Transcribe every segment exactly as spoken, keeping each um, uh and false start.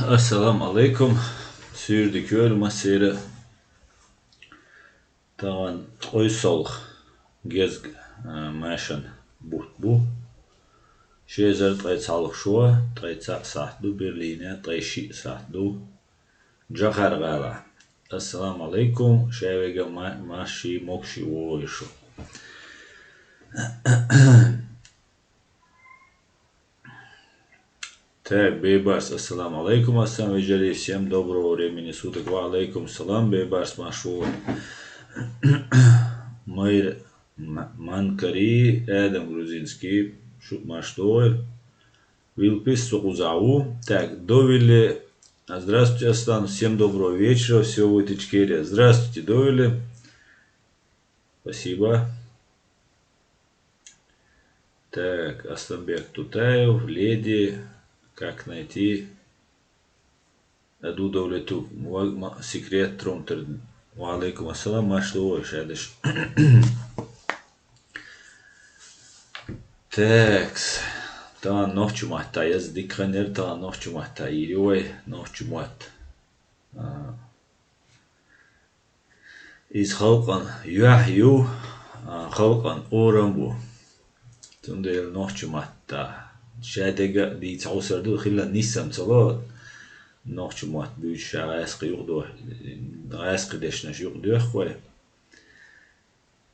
Ассаламу алайкум. Суьйре дика йойла массеран. Тахана ткъоь солх гезг, а, машан бутт бу. Ши эзар ткъе цхьалха шо, ткъе цхьаъ сахьт ду, Берлине ткъе шиъ сахьт ду. Джохар-гӀала. Ассаламу алайкум. Шаверга ма-, маши, могуши вогӀийла шу. Так, Бейбарс, ассаламу алайкум, асан вежарий, всем доброго времени суток. Ва алайкум салам, Бейбарс, марша вогӀийла. Майр М-, Манкари, Адам Грузинский, шу марша догӀийла. Вилпис цу кхузахь ву. Так, Довилли, а, здравствуйте, Аслан, всем доброго вечера, всё будет Ичкерия. Здравствуйте, Довилли. Спасибо. Так, Асланбек Тутаев, леди, как найти Аду Давлету, ва-, ма-, секрет трум тер-, ва алайкум ассалам, марша догӀийла, шадеш. Такс. Тахана нохчийн маттахь яза дика хан яра, тахана нохчийн маттахь йийр ю вай, нохчийн мотт. А, иза халкъан юьхь ю, а, халкъан орам бу. Цундела нохчийн маттахь ша дерг а дийца хьовсур ду, хилла нийсса ца ло нохчийн мотт буьйцуш, ша гӀаьскхи юкъадо-, гӀаьскхи дешнаш юкъадоьху вай.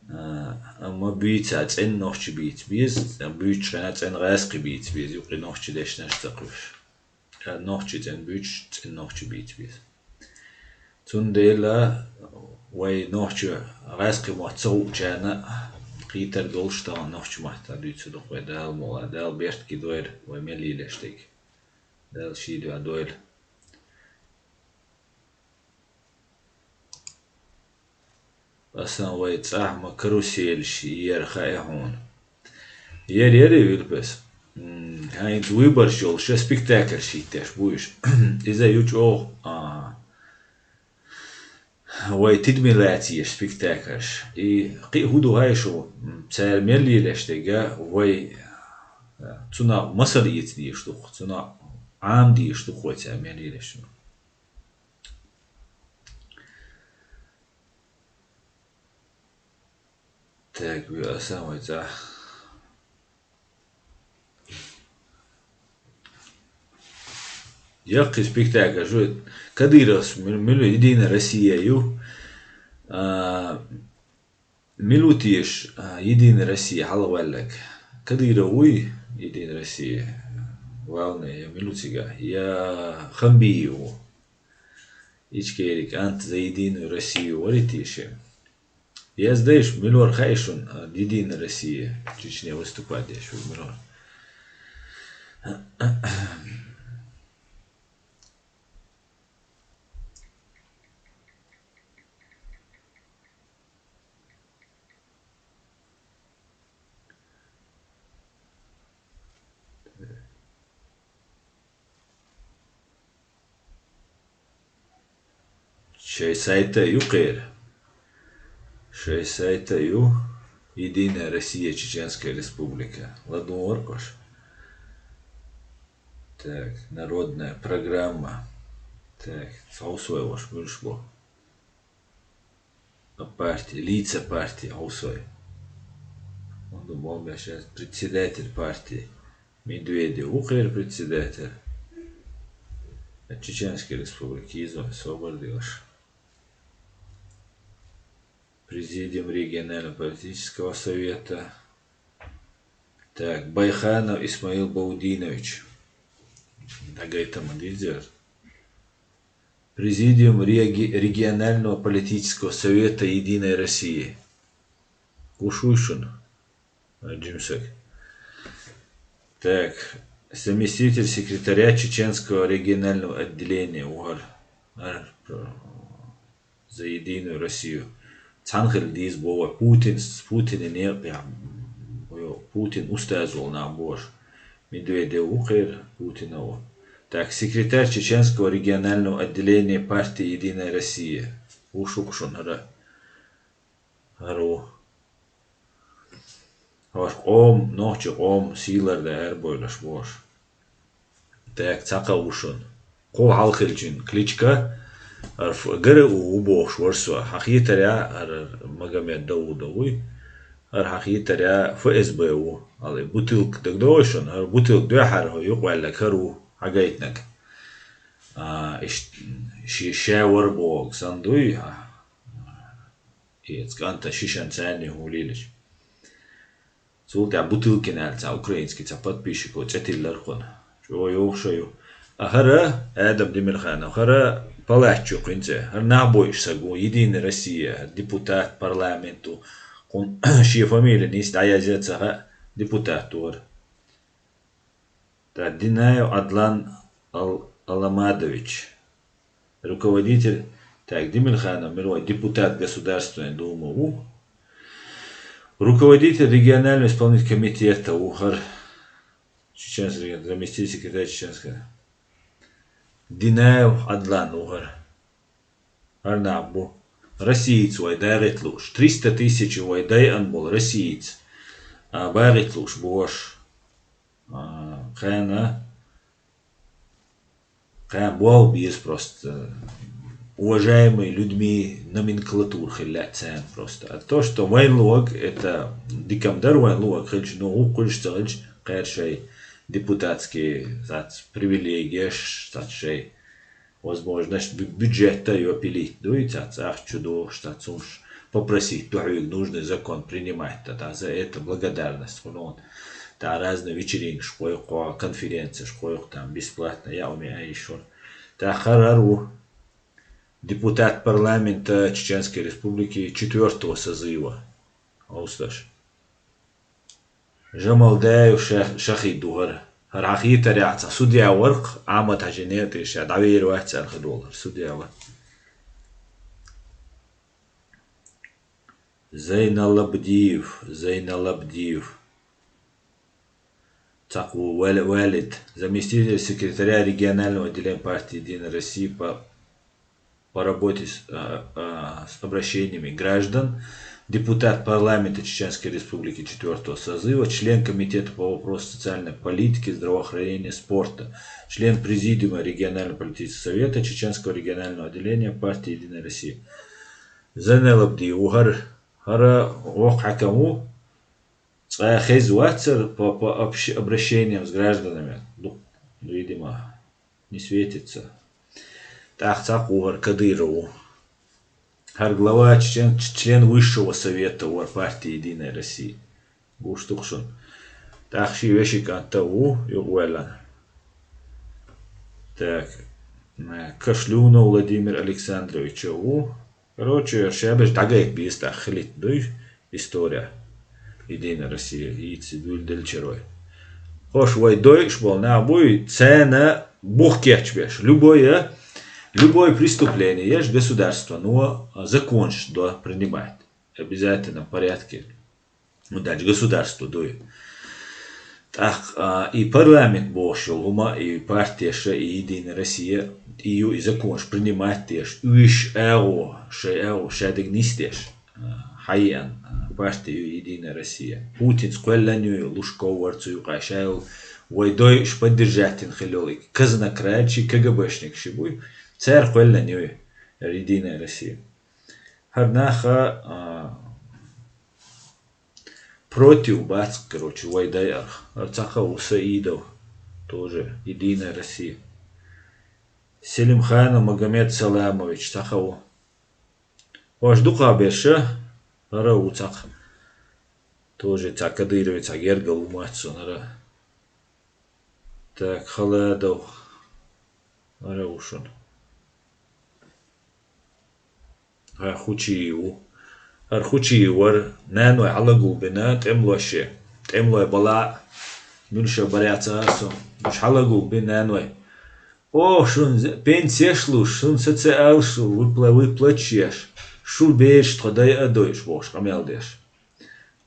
А, амма буьйцу цӀена нохчи бийца беза, буьйцучу хенахь цӀена гӀаьскхи бийца беза, юкъе нохчи дешнаш ца кхуьйсуш. Нохчи цӀена буьйцуш, цӀена нохчи бийца беза. Цундела вай нохчи гӀаьскхи мотт ца хуучарна кхетар долуш тахана нохчийн маттахь дуьйцур ду вай, Дала мукъ лахь, Дала беркате дойла вай мел йийлеш дерг. Дала шен дуьхьа дойла. Асан вай цӀахь ма каруселаш яра хаьа хьуна. Яра, яра, Вилпес. М, хьайна выбораш йолуш, я спектакльш хӀиттеш бу уьш. Иза ю чӀогӀа, а, вай тидаме лаьцна еш спектакльш. И кхин а хӀун ду хаьа шу, м, цара мел йийлеш дерг, вай, а, цунах масал эца дезаш ду-кх, цунах Ӏама дезаш ду-кх вай цара мел йийлеш. Так, ве Асан вай цӀахь. Яккхий спектакль шу, Кадыровс мил-, мила Единая Россия ю. А, мила ву теша, а, Единая Россия хьалхаваьлларг? Кадыров вуй Единая Россия главный, я мила ву цигахь, я Хамбиев ву? Ичкери кӀант за Единую Россию варий теша? Яздеш, мила вара хаьа шуна, а, Единая Россия, Чечне выступать деш ву, мила вара? Шайн сайта ю кхеран. Шайн сайта ю Единая Россия, Чеченская Республика. ЛадугӀур аша. Так, народная программа. Так, хьовсой ваша, муьлш бу. А партии, лица партии хьовсой. Он бомбящий председатель партии. Медведев ву кхеран председатель. Чеченская Республика, йизо, собар делаш. Президиум регионального политического совета. Так, Байханов Исмаил Баудинович. ДӀагайта ма дийзира. Президиум реги-, регионального политического совета Единой России. Гуш вуй шуна? Джимсак. Так, заместитель секретаря Чеченского регионального отделения ву хӀара. ХӀара, э, за Единую Россию. Цхьаьна хила деза боху вай. Путин, Путинан некъ, я, Путин устаз волу нах бохуш. Медведев ву кхеран, Путина ву. Так, секретарь Чеченского регионального отделения партии Единая Россия. Ву шу-кх шуна хӀара. ХӀара ву. ХӀорш къоман, нохчийн къоман сий лардан арабевлларш бохуш. Так, цхьа кхаъ ву шуна. кхо хьалха хилча Кличко, ара ф-, ГРУ ву бохуш вара со. Хьан хетарехь, ара Магомед Даудов вуй. Ара хьан хетарехь ФСБ ву. Ала и бутылка дагадогӀий шуна? Ара бутылка дуьхьара хӀо юкъаваьлларг хӀара ву хьагайтинарг. А, иш-, ши-, ша вара бохург санна дуй? А, и цу кӀанта шишан царний хӀун лелаш. Цул тӀаьхьа Бутылкин аьлла цхьа украинский цхьа подписчико цӀе тиллар кхунна. ЧӀогӀа йохуш а ю. А хӀара Адам Демирханов, хӀара палач ю кхин цӀе. ХӀара нах бойуш саг ву, Единая Россия, депутат парламенту. Кхунна шен фамили нийса дӀаязъе ца хаьа, депутат ву хӀара. ТӀаккха Динаев Адлан Ал-, Аламадович. Руководитель, так, Демирханов Мирой, депутат Государственной Думы ву. Руководитель регионального исполнительного комитета ву хӀара. Чеченский регион, заместитель секретаря чеченского. Динаев Адлан ву хӀара. ХӀара нах бу. Россиец вай дагӀита лууш. Триста тысяч вай дайан болу россиец. А, багӀита лууш бу ваша. А, кхана, кхана болх беза просто. Уважаемый людьми номенклатура хила лаьа царна просто. А то, что вайн луъург, это дика-м дара вайн луъург хилча, но гӀуллакх хуьлуш ца хилча, кхаьра шайн депутатский, цац, привилегеш, цац, шайн возможность бю-, бюджетта йо пилить дуй, цац, ахча чу дохуш, цац, хӀумаш попросить ду хьоьга нужный закон принимать, да, да, за это благодарность, хӀунда тӀаккха разные вечеринкаш кхойкху, конференцеш кхойкху, там, бесплатно, я у меня ещё. ТӀаккха хӀара ву депутат парламента Чеченской Республики четвёртого созыва. Хьовсалаш. Жамалдаев Ша-, Шахид ву хӀара. ХӀара хьан хетарехь цхьа судья вара-кх, Ахьмад-Хьаьжин некъа тӀе ша дӀавер вац аьлла хир волу хӀара судья вара. Зайналабдиев, Зайналабдиев. Цхьаъ ву Вали-, Валид, заместитель секретаря регионального отделения партии Единая Россия по по работе с, а, а, с обращениями граждан, депутат парламента Чеченской Республики четвёртого созыва, член комитета по вопросам социальной политики, здравоохранения, спорта, член президиума регионального политического совета Чеченского регионального отделения партии Единая Россия. Зайналабдиев ву хӀара, хӀара воккха хьаькам ву, цкъа хеза вацара по, по общ-, обращениям с гражданами. Ну, видимо, не светится. ТӀаккха цхьаъ ву хӀара Кадыров ву. ХӀара глава член, член Высшего совета вара партии Единая Россия. Гуш ду-кх шуна. ТӀаккха шен вешин кӀант а ву, юкъаваьлла. Так, м, Кашлюнов Владимир Александрович а ву. Короче, шабеш дӀагайта беза тӀаккха хилийта дуй история. Единая Россия, йийца буьйлу делчарой. Хьош вай дойуш болу нах буй, царна бух кечбеш. Любое, любое преступление еш государство, но законш до принимать. Обязательном порядке. Ну, дальше государство дуй. ТӀаккха, а, и парламент бохуш йолу хӀума, и партеша, и Единая Россия, и ю, и законаш принимать деш, уьш агӀо, шайн агӀо, шадерг нисдеш, а, хьаеана, а, партия ю Единая Россия. Путинца кхоьллан ю, Лужков вара цу юкъа, ша йолу, вай дойуш поддержать йина хилла йолу, и казна крайчи, КГБшник ши буй, цара кхоьллан ю, Единая Россия. ХӀара наха, а, против бац, короче, вай дайарх. ХӀара цхьаъ ву Саидов, тоже Единая Россия. Селимханов Магомед Саламович цхьаъ ву. Хьош дукха берш а, хӀара ву цхьаъ. Тоже цхьа Кадыровец цхьа гергал ву мац сон хӀара. Так, Халадов. ХӀара ву шуна. ХӀара Хучиев ву. ХӀара Хучиев вара, наной хьалагулбина, тӀемлоше. ТӀемлой бала, муьлша бараьца а со. Уьш хьалагулбина наной. О, шуна зе-, пенсеш луш, шуна социалш выпла-, выплатш еш. Шу бераш тхо дай а дойуш, бохуш, къамел деш.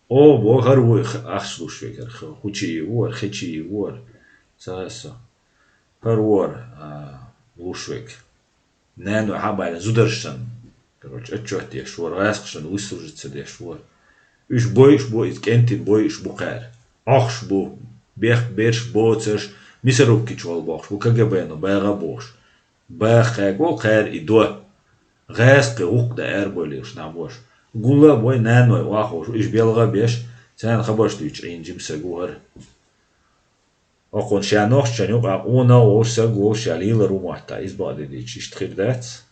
О, бо, хӀара вуй х-, ахча луш вег, хӀара х-, Хучиев ву, хӀара Хечиев ву, хӀара. Ца со. ХӀара ву хӀара, а, луш вег. Наной хьабаьлла зударш санна. Короче, отчет деш вара, гӀаскхашна выслужиться деш вара. Уьш бойуш бу, иза кӀентий бойуш бу кхара. Ӏохуш бу, бехк берш боцурш, мясорубки чу волу бохуш бу, КГБ-но багӀа бохуш. Баха кхаьго кхаьра и до. ГӀаьса кхы гӀуллакх дан арабовлийла уж нах бош. Гулла а бой, наной, вахош, уж белгӀа а беш, царна хабарш дуьйцуш Ӏийна жима саг ву хӀара. Окхунна ша нохчашна юкъа къонах а волуш, саг а волуш, ша лелар ву моттахь, иза бакъдерг дийцича, иштта хир дац.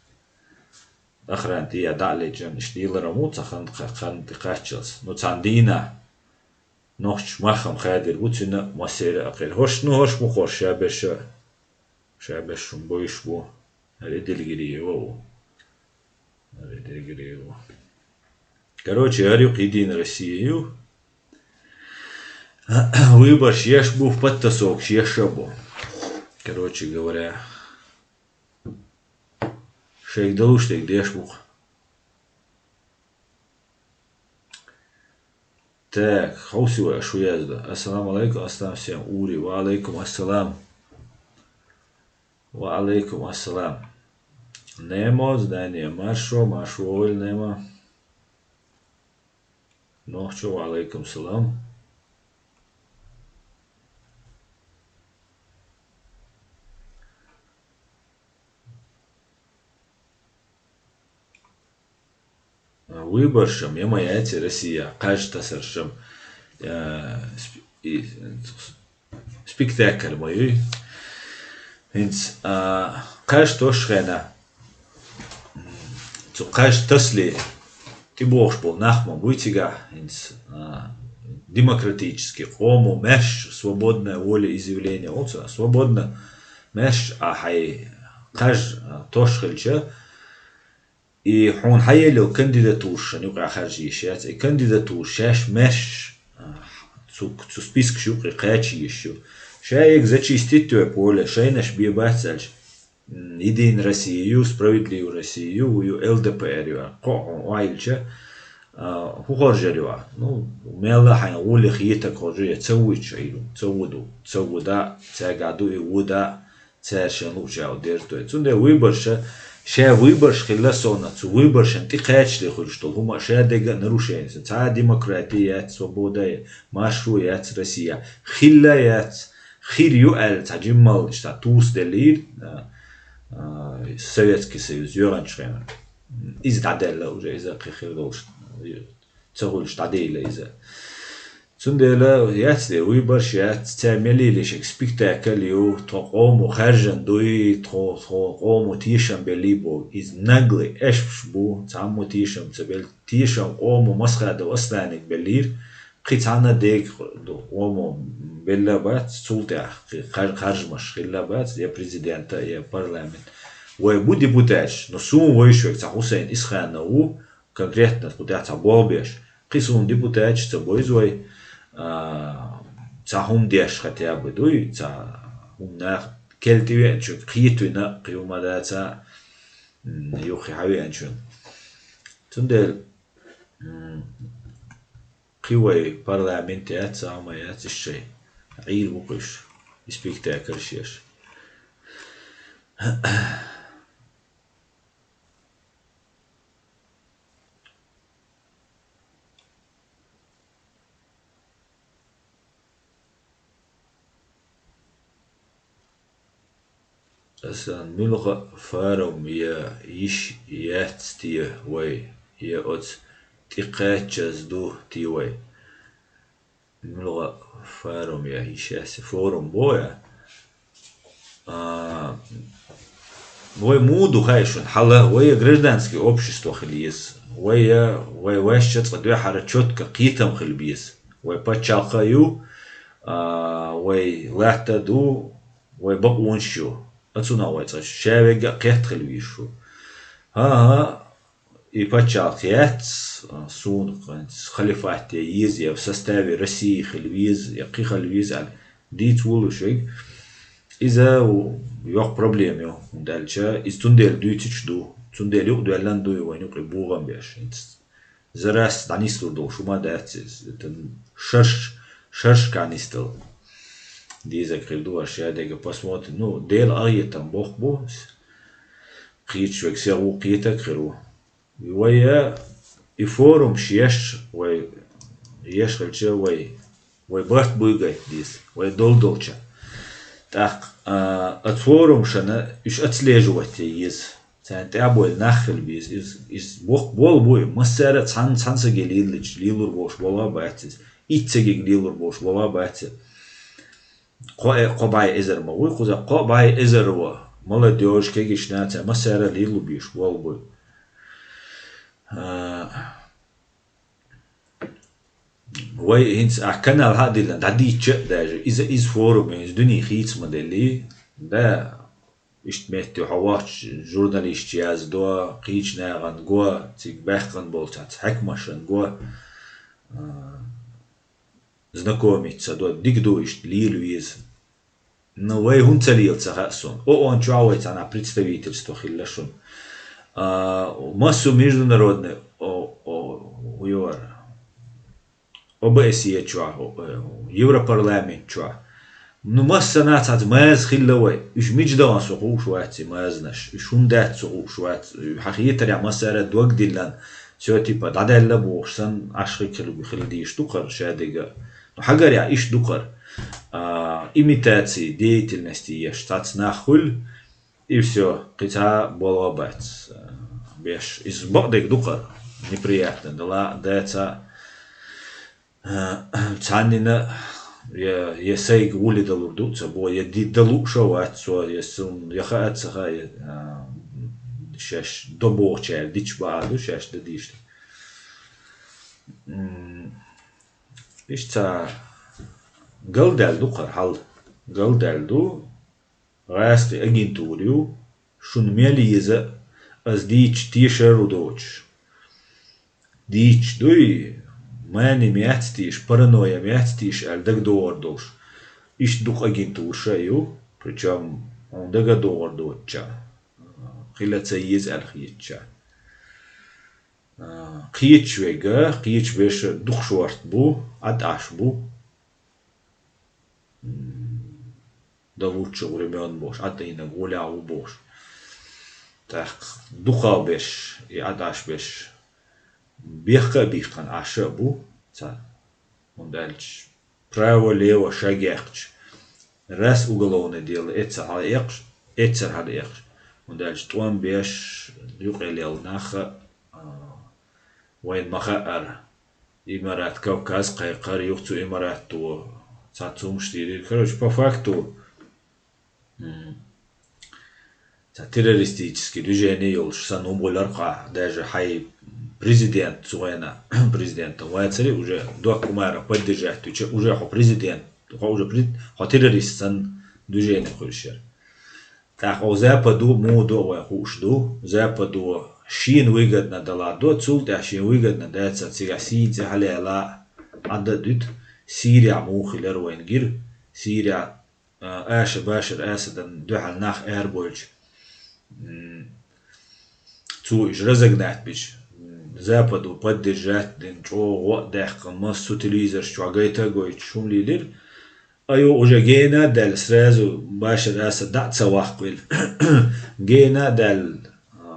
Охрана тӀе а дӀа а лечкъина, иштта лелар а ву, цхьа хан, хан тӀе кхаччалц. Ну, цхьана дийнахь нохчаша мах-м хадийр бу цуьнан а, массеран а кхин. ХӀорш, ну, хӀорш мукъаш ша берш а, ша берш хӀума бовзуш бу. ХӀара и Дилгириев а ву. ХӀара и Дилгириев а ву. Короче, хӀара юкъ Единая Россия ю. Выбораш еш бу, подтасовкаш еш а бу. Короче говоря, шайга далуш дерг деш бу-кх. Так, хьовсий вай, шу язда. Ассаламу алейкум, ассалам всем, Ури. Ва алейкум ассалам. Ва алейкум ассалам. Немо, знание, маршо, маршо, Немо. Нохчо, ва алейкум салам. Выбораш-м я ма яц Россия, кхаж тасарш-м, э, сп-, и, спектакль ма юй. ХӀинца, а, кхаж тосучу хенахь, цу кхаж тасале тӀебогӀуш болу нах ма буй цигахь, хӀинца, а, демократически, къомо маьрша, свободная волеизъявление олу цара, свободно маьрша а хьайн кхаж, а, тосуш хилча, и хьуна хьаелла йолу кандидатурашна юкъахь харжа йиш яц, и кандидатураш шаьш маьрша, а, цу, цу спискаш юкъе кхача йиш ю. Ша яга зачистить йой поле, шайнаш бен бац аьлча, м, Единая Россия ю, Справедливая Россия ю, ю Л Д П Р ю, кхоъ хьуна ойла йича, а, хӀун хоржур ю? Ну, мелла а хьайна гӀоле хетарг хоржу, я ца вуьйцуш Ӏийр ву, ца ву ду, ца ву да, цаьргахь ду и ву да, цара шайн луучу агӀор дерзадой. Цундела выбораш, ша выбораш хилла совна, цу выборашна тӀекхачале хуьлуш долу хӀума ша дерг а нарушение. Цхьа а демократия яц, свобода а, маршо яц Россия. Хилла яц, хир ю аьлла, цхьа жиммал иштта тусаделлийра, а, а, Советский Союз йоьгӀанчу хенахь. Иза дӀадаьлла уже, иза кхин хир долуш. Ца хуьлуш дӀадийла иза. Цундела яц де, выбораш яц, цаьрга мел лелийча спектакль ю, тхо къомо хаьржина дуй, тхо, тхо къомо тешам беллий боху. Иза наглый эшпаш бу, цхьаммо тешам ца белла, тешам къомо Масхадов Асланиг беллийра, кхин цхьанна дега ду, къомо белла а бац, цул тӀаьхьа кхин хар-, харжамаш хилла а бац, я президента, я парламент. Вай бу депутаташ, но суна вайша верг цхьа Хусейн Исханов ву, конкретно кху тӀехь цхьа болх беш. Кхин суна депутаташ ца бовза вай, а, цхьа хӀума деш хотя бы дуй, цхьа хӀума нах кел тӀевеанчуьнга кхетавина, кхин хӀума даца, м, юххе хьавеанчуьнга. Цундела, м, кхин вай парламент яц, цхьа хӀума яц, иштта шайн Ӏийр бу кхуьш, и спектакльш еш. Асан, муьлха а форум я йиш яц те вай, я оцу тӀекхачаза ду те вай? Муьлха а форум я йиш яц, форум бо я? А, вай муха ду хаьий шуна хьала, вай я гражданский общество хила еза. Вай я, вай ваьшча цкъа дуьххьара чётко кхетам хила беза. Вай пачхьалкх а ю, а, вай латта а ду, вай бакъонаш ю. Оцунах вай цкъа ша вегга а кхетта хила везаш ву. ХӀан-хӀа, и пачхьалкх яц, а, суна кхин халифат я еза, я в составе России хила веза, я кхин хила веза аьлла дийца волуш верг. Иза йоккха проблема ю, хӀунда аьлча иза цундела дуьйцуш ду, цундела юкъадоьллина ду и вайна юкъе богӀам беш. ХӀинца зарас дӀанислур долуш хӀума дац иза. Это шарш, шаршкахь нисдала дезарг хир ду, аша шадерг посмотрим. Ну, Делан къинхетам боккха бу, кхеташ верг сихха ву, кхетарг хир ву. Вай, э, и форумаш еш, вай еш хилча, вай, вай барт буьйгайта деза, вай долу долча. ТӀаккха А, оцу форумашна уьш отслеживать е еза. Царна тӀехь а бойла нах хила беза. Иза, иза боккха болх бу и, массара а цхьана, цхьана саге леллача, лелур болуш болу а бац иза. Итт сагега лелур болуш болу а бац иза. Кхо э-, кхо бӀе эзар ма вуй кхуза, кхо бӀе эзар ву. Молодёжь, кегийчу нахаца, массара а лело безаш болу буй. А, вай хӀинца ахь канал хьа а диллина, дӀадийча а даже, иза, иза форум, иза дуьне хийца ма деллий. Да, иштта метте хьо вахча, журналисташ яздо, кхечу нахана го, цига баьккхина болчаьрца хьаькамашна го, а, знакомиться до, дика ду иштта лела веза. Ну, вай хӀунда ца лела ца хаьа суна. ООН чохь вай цхьана представительство хилла шуна. А, массо международный, о, о, хӀу ю вара, ОБСЕ чохь, о, э, Европарламент чохь. Ну, массанхьа цхьацца маза хилла вай. Уьш мича дахана со хууш вац и мазанаш. Уьш хӀунда дац со хууш вац. Хьан хетарехь массара а дог диллина, всё, типа, дӀадаьлла бохуш санна, Ӏаш хи хила, хила дийш ду кхара шадерг а. Ну, хьагарехь, иштта ду кхара. А, имитации деятельности еш цхьацца нах хуьлу, и всё, кхин цхьа а болх бац, а, беш. Иза бакъдерг ду кхара, неприятно, дала а, даца а. А, цхьаннина я, я сайга гӀули далур ду, ца бо, я ди-, далу а шо вац цо, я сум, я хаа а ца хаьа, я, а, шаьш до бохучара дича баа ду, шаьш дан дийш ду. М, иштта ца галдаьлла ду кхара хьал, галдаьлла ду, гӀаьсти агентура ю, шуна мел еза, ас дийча тешар ву доцуш. Дийча дуй, мани мецтийш, паранойя мецтийш аьлла дагадогӀар долуш. Иштта дукха агентура ша а ю, причем хьуна дагадогӀар доцуча, хила ца еза аьлла хетача. А, кхечу вега, кхечу беша дукха шорта бу, Ӏад Ӏаш бу. М, до лучших времён бохуш, Ӏад Ӏийна гӀолехь ву бохуш. ТӀаккха дукха беш, и Ӏад Ӏаш беш, бехка а бихкана Ӏаш а бу, ца, хӀунда аьлча, право-лево шаг яьккхича, раз уголовное дело эццара хьалаэккхаш, эццара хьалаэккхаш. ХӀунда аьлча тӀом беш, юкъе лелла нах а, а, вайна ма хаьара. Имарат Кавказ кхайкхара, юха цу имаратто цхьацца хӀумаш дийрира. Короче, по факту, м, цхьа террористический движение йолуш санна хӀума гӀолара кхахь, даже хьайн президент цу вайна, президентом вацаре, уже доккха мара поддержать дуьча, уже хьо президент, хьо уже пред-, хьо террорист санна движение хуьлуш яра. ТӀаккха оха Западо муха до вай хууш ду, Западо шена выгодно дала до, цул тӀаьхьа шена выгодно дацар цигахь сийна цӀе хьалаьла Ӏадда а дуьту, Сирия муха хилар вайна гира, Сирия, а, аша Башар Асадан дуьхьал нах арабойлча, м, цо уьш разогнать бича, м, Западо поддержать дина, чӀогӀа гӀо а даьккхина, массо телевизорш чохь гайта а гойтуш, хӀума лелира. Аю уже гена а даьлла, сразу Башар Асад дӀа а ца ваккхавелла. Гена а даьлла,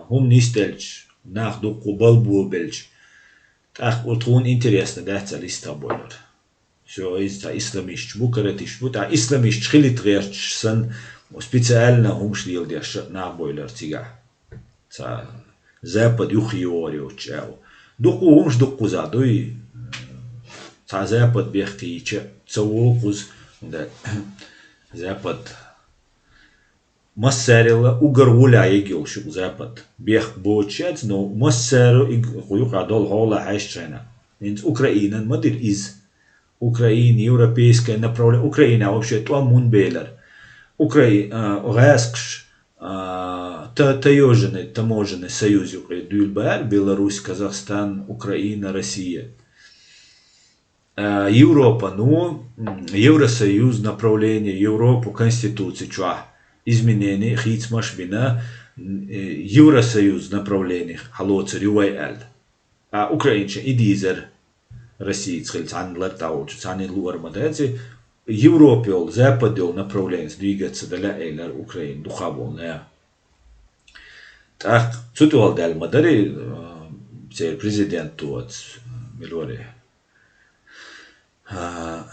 хӀума нисделча, нах дуккха балбо белча. ТӀаккха тхуна интересно дац аьлла истах бойлар. Всё, иза цхьа исламисташ бу, каратисташ бу, тӀаккха исламисташ хилийта гӀерташ санна, специально хӀумаш леладеш нах бойлар цигахь. Цхьа Запад юххе йогӀур йоцуш аьлла. Дукха хӀумаш дукха кхуза дуй. Цхьа Запад бехкийча ца волу кхуза. ХӀунда Запад массарел а угар гӀуллехь йолуш ю Запад. Бехк боцуш яц, но массаро и кху юкъа долу хьолахь хьаьжча хьайна. ХӀинца Украинан ма дира иза. Украина, европейское направление. Украина вообще тӀом мун белар. Украи-, а, гӀаскхаш, а, та-, таёженный, таможенный союз юкъе дуьйла баьлла, Беларусь, Казахстан, Украина, Россия. А, Европа, ну, м, Евросоюз направление, Европу конституци чохь изменение хийцамаш бина, м, э, Евросоюз направление хьалоцур ю вай аьлла. А Украина шен и дийзар Россица хила цхьанна лар тӀе волчу, цхьанна луъар ма дац и. Европа йолу, Запад йолу направленица двигаться даля а элира Украина дукха болу нехан. ТӀаккха цу тӀе вала даьлла ма дарий, а, церан президент тоц, милори. А,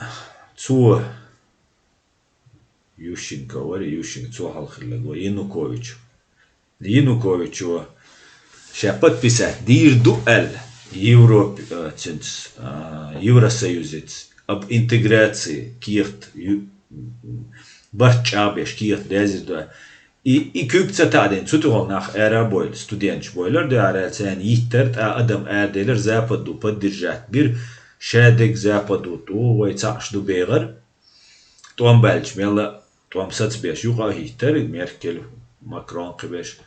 цо Ющенко вара, Ющенко цо хьалха хилларг вара, Янукович. Януковичо ша подписать дийр ду аьлла, Европе, э, цуьнца, э, Евросоюзец об интеграции кехат ю-, барт чӀагӀбеш кехат даьзира ду. И, и куьг ца таӀдина, цу тӀехула нах ара бойла, студенташ бойла, дуьхьара царна йиттар, тӀа адам араделар, Западу поддержать бира, шадерг Западу тӀу, вай цхьаъш ду бегӀар, тӀом баьлча мелла, тӀом сацбеш юкъа а хӀиттар, Меркель, Макрон кхибеш.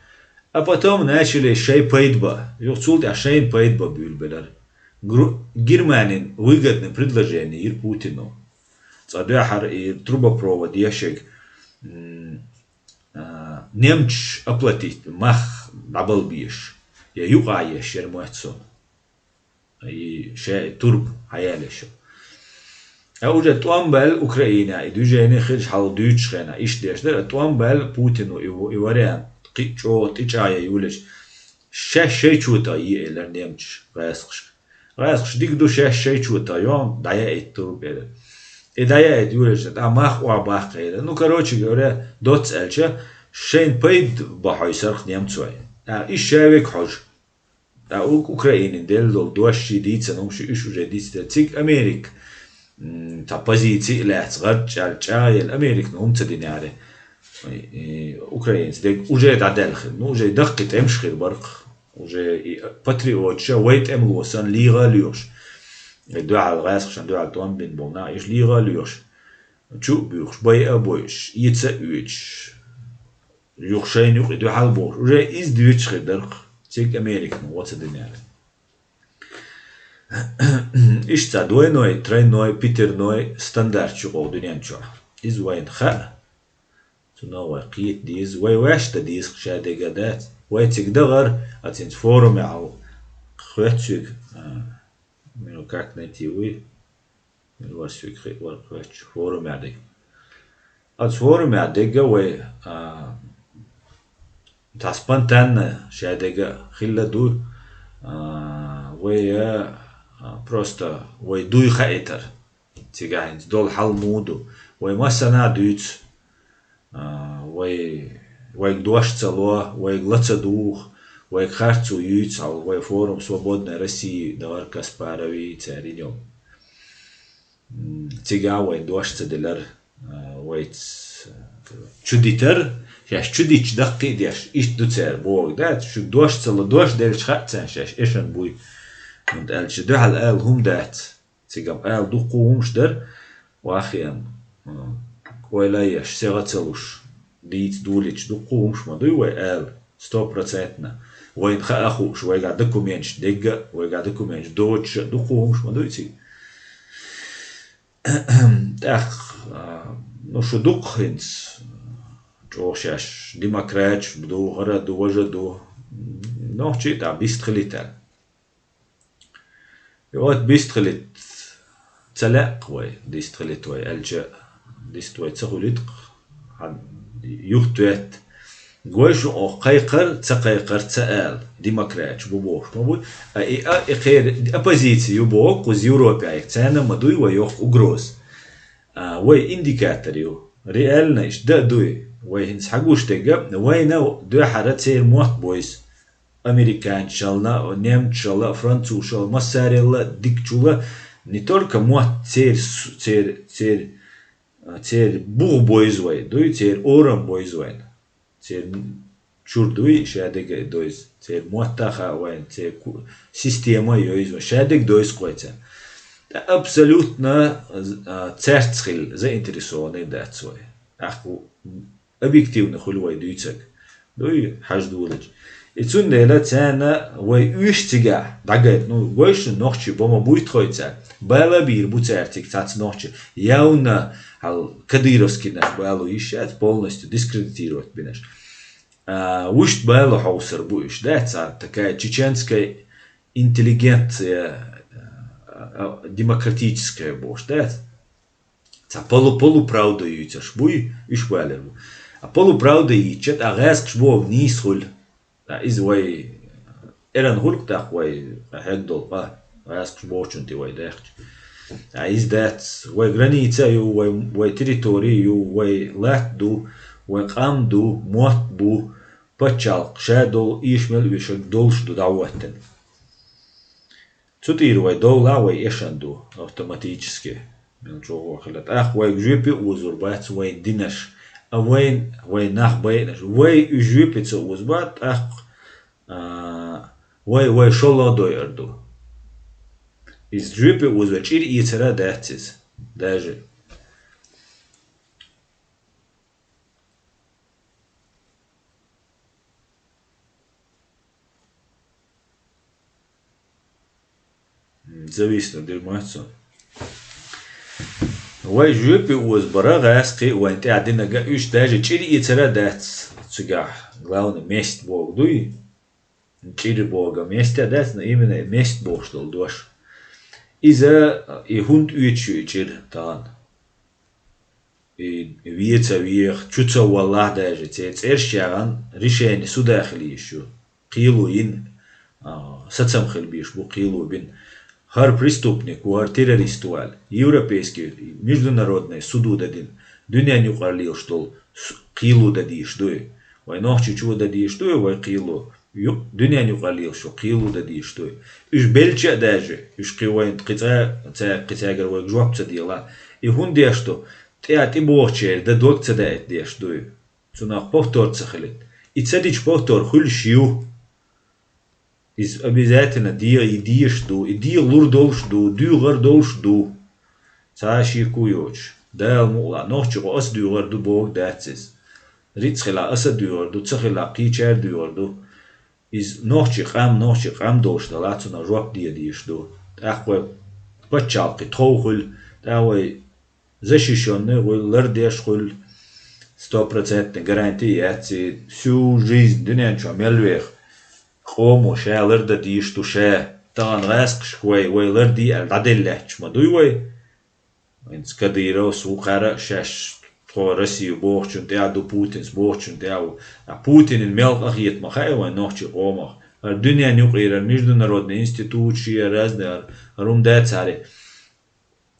А потом начали шай пайда ба, юха цул тӀаьхьа шайна пайда ба буьйлабелар. Гру-, Германин выгодный предложение йира Путину. Цкъа дуьхьара и трубопровод ешег, м, а, немцаш оплатить, мах дӀабалбеш, я юкъа еш яр моьтту сона. И ша и турба хьаялеш. А уже тӀом баьлла Украина, и движение хилча хьал дуьйцуш хенахь, иштта деш дара, а тӀом баьлла Путину и, и вариант, кхин а чӀогӀа тӀечӀагӀъян йолаш, шаьш шайчо тӀа е элар немцаш гӀаьскхашка. ГӀаьскхаш дика ду, шаьш шайчо тӀа йоӀ, дӀаяйта турба элар. И дӀаяйта йолаш, тӀа мах охьабаккха элар. Ну, короче говоря, доцца аьлча, шайна пайда ба хьойсарх немцой. А, и ша век хьожа. ТӀаккха у-, Украинин делла долу дош ши дийцан хӀума ши уьш уже дийцаделла. Цига Америка, м, цхьа позици а лаьцна, гӀарчӀ аьлла, чӀагӀъелла, Американо хӀума ца динера. И, и, украинца дерг уже дӀадаьлла хир. Ну, уже даккхий тӀемаш хир баркх. Уже и патриоташа вай тӀемало санна лийгӀа а лоьхуш. И дуьхьал гӀаьскхашна дуьхьал тӀом бина болу нах, уьш лийгӀа а лоьхуш. Чу а буьйхуш, байа а бойуш, эца а оьцуш. Юха шайна юкъа и дуьхьал бохуш. Уже иза доьцуш хир дарх, цига Американо хӀума ца динера. Иштта цхьа двойной, тройной, пятерной стандарт ю кху дуьнен чохь. Иза вайна хаьа. Цунах вай кхета деза. Вай ваьш дан деза, ша дегга дац. Вай цига дахар, а цуьнца форумехь хьал хоьттуш, а, ну, как найти вуй? Мила вара соьга хи-, вара кхоьттуш форумехь дерг. Оцу форумехь дерг вай, а, цхьа спонтанно ша дерг хилла ду, а, вай, а, просто вай дуй хаийтар. Цигахь хӀинца долу хьал муха ду? Вай массанхьа а дуьйцу, а, вай, вайга дош ца ло, вайга ла ца дугӀу, вайга харцо юьйцу хьал, вай форум Свободной России, Давар Каспарови церан йо. М, цигахь вай дош ца делар, а, вайца чу дитар, шаьш чу дитча даккхий а деш, иштта ду цара бохург, да, шуьга дош ца ло, дош делча хаьа царна шаьш эшна буй. ХӀунда аьлча дуьхьал ала хӀума дац. Цигахь ала дуккха хӀумаш дара, вахиан, м, ойла еш, сегӀа ца луш, дийца долуьйтуш дуккха хӀумаш ма дуй вай ала, сто процентно. Вайна хаа хууш, вайгахь документаш дегга а, вайгахь документаш доцуш а дуккха хӀумаш ма дуй цига. ТӀаккха, а, ну, шу дуккха хӀинца, чӀогӀа шаьш демократаш ду, хӀара ду, важа ду. Нохчий тӀа бист хилийтар. И вот бист хилийта ца лаьа вай, дист хилийта вай, аьлча, дист вай ца хуьлуьйту, хьан юхатоьтту. Гой шу оха кхайкхар, ца кхайкхар ца ала, демократаш бу бохуш ма буй. А и, а, и кхера оппозиция ю боху, кхуза Европехь, царна ма дуй вай йоккха угроза. А, вай индикатор ю. Реально иштта дан а дуй. Вай хӀинца хьагуш дерг, вайна дуьхьара церан мотт бойза. Американцашалла, немцашалла, французашалла, массарелла дикачула не только мотт церан су-, церан, церан, а, церан бух бойза вай, дуй, церан орам бойза вайна. Церан чур дуй, ша дерг а дойза, церан мотт а хаьа вайна, церан ку-, система а йойза вайна, ша дерг дойза кхойца. Ткъа абсолютно, а, цаьрца хила заинтересованный дац вай. ТӀаккха объективно хуьлу вай дуьйцург. Дуй, хьажа долчу. И цундела царна вай уьш цигахь дӀагайта, ну, гой шуна нохчий бо ма буй тхойца. Бала а бийр бу цара цига цхьацца нохчий. Явно хьал кадыровский нах балу йиш яц, полностью дискредитировать бинарш. А, вуьшта бала хьовсар бу уьш, да, цхьа такая чеченская интеллигенция, а, а, демократическая бохуш, да? Цхьа полу-, полуправда юьйцурш буй, уьш балар бу. А полуправда йийцча, тӀаккха гӀаьскхаш бохург нийса хуьлу. ТӀаккха иза вай эрна хуьлу-кх тӀаккха вай хьегна долу къа, гӀаьскхаш бохучунна тӀе вай даьхча. А иза дац, вай граница а ю, вай, вай территори а ю, вай латта ду, вай къам ду, мотт бу, паччалкх ша долу, ийша мел оьшург долуш ду дӀахӀоттина. Цу тӀера вай довла а вай эшна ду автоматически. Мел чӀогӀа хила. ТӀаккха вайга жоьпе а озор бац вайн динаш, а вайн, вай нах байинарш. Вай уьш жоьпе ца озабахь, тӀаккха, а, вай, вай шолгӀа дойур ду. Иза жоьпе озо чӀир эцар а дац иза. Даже. М, зависит от информации. Вай жоьпе озабар а гӀаскхи а вайн тӀехь динарг а, уьш даже чӀир эцар а дац цигахь. Главное, месть бохург дуй. ЧӀир бохург а месть а дац, но именно месть бохуш долу дош. Иза и хӀунда оьцуш ю и чӀир тахана? И вен ца веха, чу ца валахь даже, церан цӀераш яхана решение суда хила йиш ю. Кхело йина, а, сацам хила безаш бу кхело бина. ХӀара преступник ву, хӀара террорист ву аьлла, европейский, международный судо дан дина, дуьненан юкъара лелаш долу с-, кхело дан дезаш ду и. Вай нохчочо дан дезаш ду и вай кхело. Ю-, дуьненан юкъара лелаш йолу кхело дан дезаш ду и. Уьш белча а даже, уьш кхин вайн кхин цкъа, цаьрга, кхин цаьргара вайга жоп ца делахь. И хӀунда деш ду? ТӀе а тӀебогӀучеран дан дог ца даийта деш ду и. Цунах повтор ца хилийта. И ца дича повтор хуьлуш ю. Иза обязательно дегӀа и дезаш ду, и дегӀа лур долуш ду, дуьйгӀар долуш ду. Цхьа а шеко йоцуш. Дала мукъ лахь, нохчи гӀо аса дуьйгӀар ду бохург дац иза. Рицкъ хилахь аса дуьйгӀар ду, ца хилахь кхечара дуьйгӀар ду. Иза нохчи къам, нохчи къам долуш делахь, цунах жоп де дезаш ду. ТӀаккха вай пачхьалкх тхов хуьлу, тӀаккха вай защищённый хуьлу, лардеш хуьлу, стопроцентный гарантия яц и, всю жизнь дуьнен чохь мел веха къомо ша лардан дезаш ду ша. Тахана гӀаскхашка вай, вай лардий аьлла дӀаделла лаьтташ ма дуй вай? ХӀинца Кадыровс ву кхара а шаьш тхо Россия бохучун тӀехь а ду, Путинс бохучун тӀехь а ву. А Путинан мел къахета ма хаьа вайн нохчийн къомах. ХӀара дуьненан юкъера, международный институт шен разный, хӀара хӀума дац хӀара.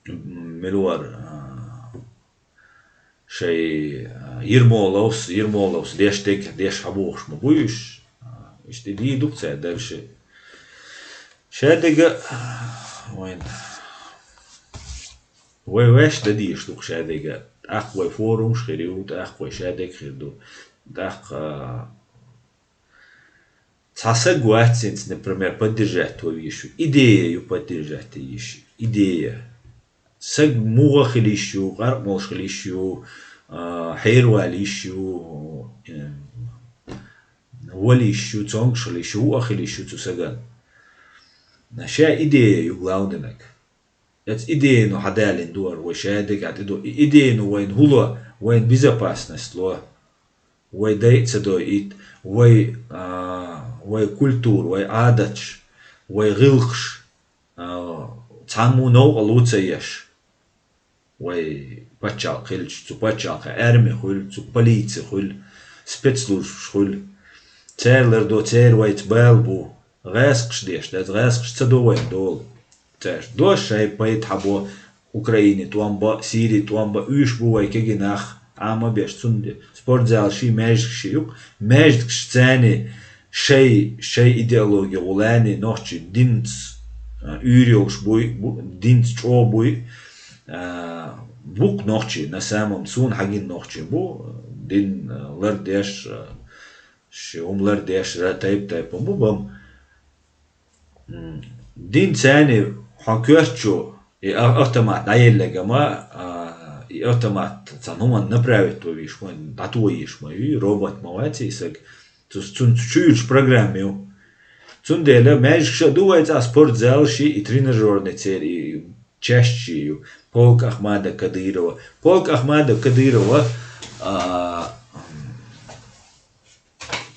Мила вара, а, шай, а, Ермоловс, Ермоловс деш дерг, деш хьабохуш ма буй уьш. А, иштта и дий ду-кх цара дерг ши. Шадерг а, вайн, вай ваьш дан дезаш ду-кх шадерг а. ТӀаккха вай форумаш хир ю, тӀаккха вай шадерг хир ду. ТӀаккха, а, Цхьа саг вац хӀинца, например, поддержать ван везаш, идея ю поддержать йиш, идея. Саг муха хила йиш ю, къаркъа молуш хила йиш ю, а, хьеравала йиш ю, э, вала йиш ю, цомгуш хила йиш ю, вуа хила йиш ю цу саган. Ша идея ю главный наг. Эцу идейно хьадалийна ду хӀара вай шадерг а тӀедо. И идейно вайна хӀун ло, вайна безопасность ло. Вай дай а ца дойийта, вай, а, вай культура, вай Ӏадаташ, вай гӀиллакхаш, а, цхьаммо новкъа ло ца еш. Вай пачхьалкх хилча, цу пачхьалкхе арми хуьлу, цу полици хуьлу, спецслужбаш хуьлу. Цара лардо, церан вайца бала бу. ГӀаскхаш деш дац, гӀаскхаш ца до вайн долу. Цаьрша дош шай пайда хьабо, Украине тӀом бан, Сирии тӀом бан, уьш бу вай кегий нах, Ӏама беш, цунна де. Спортзал ши, маьждиг ши ю-кх, маьждигаш царни шай, шай идеологи гӀулани, нохчи динца, а, уьйр йолуш буй, бу-, динца чӀогӀа буй, а, бу-кх нохчи, на самом, суна хьагина нохчи бу, дин, а, лардеш, а, Ши хӀума лардеш, ра-, тайп-тайпана бу бам. М, дин царни хьо коьртачу, и а-, автомат дӀаелларг ма, а, и автомат цхьана хӀуманна направить ван вийш ма, дӀатоха йиш ма ю, робот ма вац и саг. Цу-, цунна чуьйлуш программа ю. Цундела маьждигаш а ду вай цӀа, спортзал ши, и тренажерный церан, и часть ши ю. Полк Ахмада Кадырова. Полк Ахмада Кадырова, а,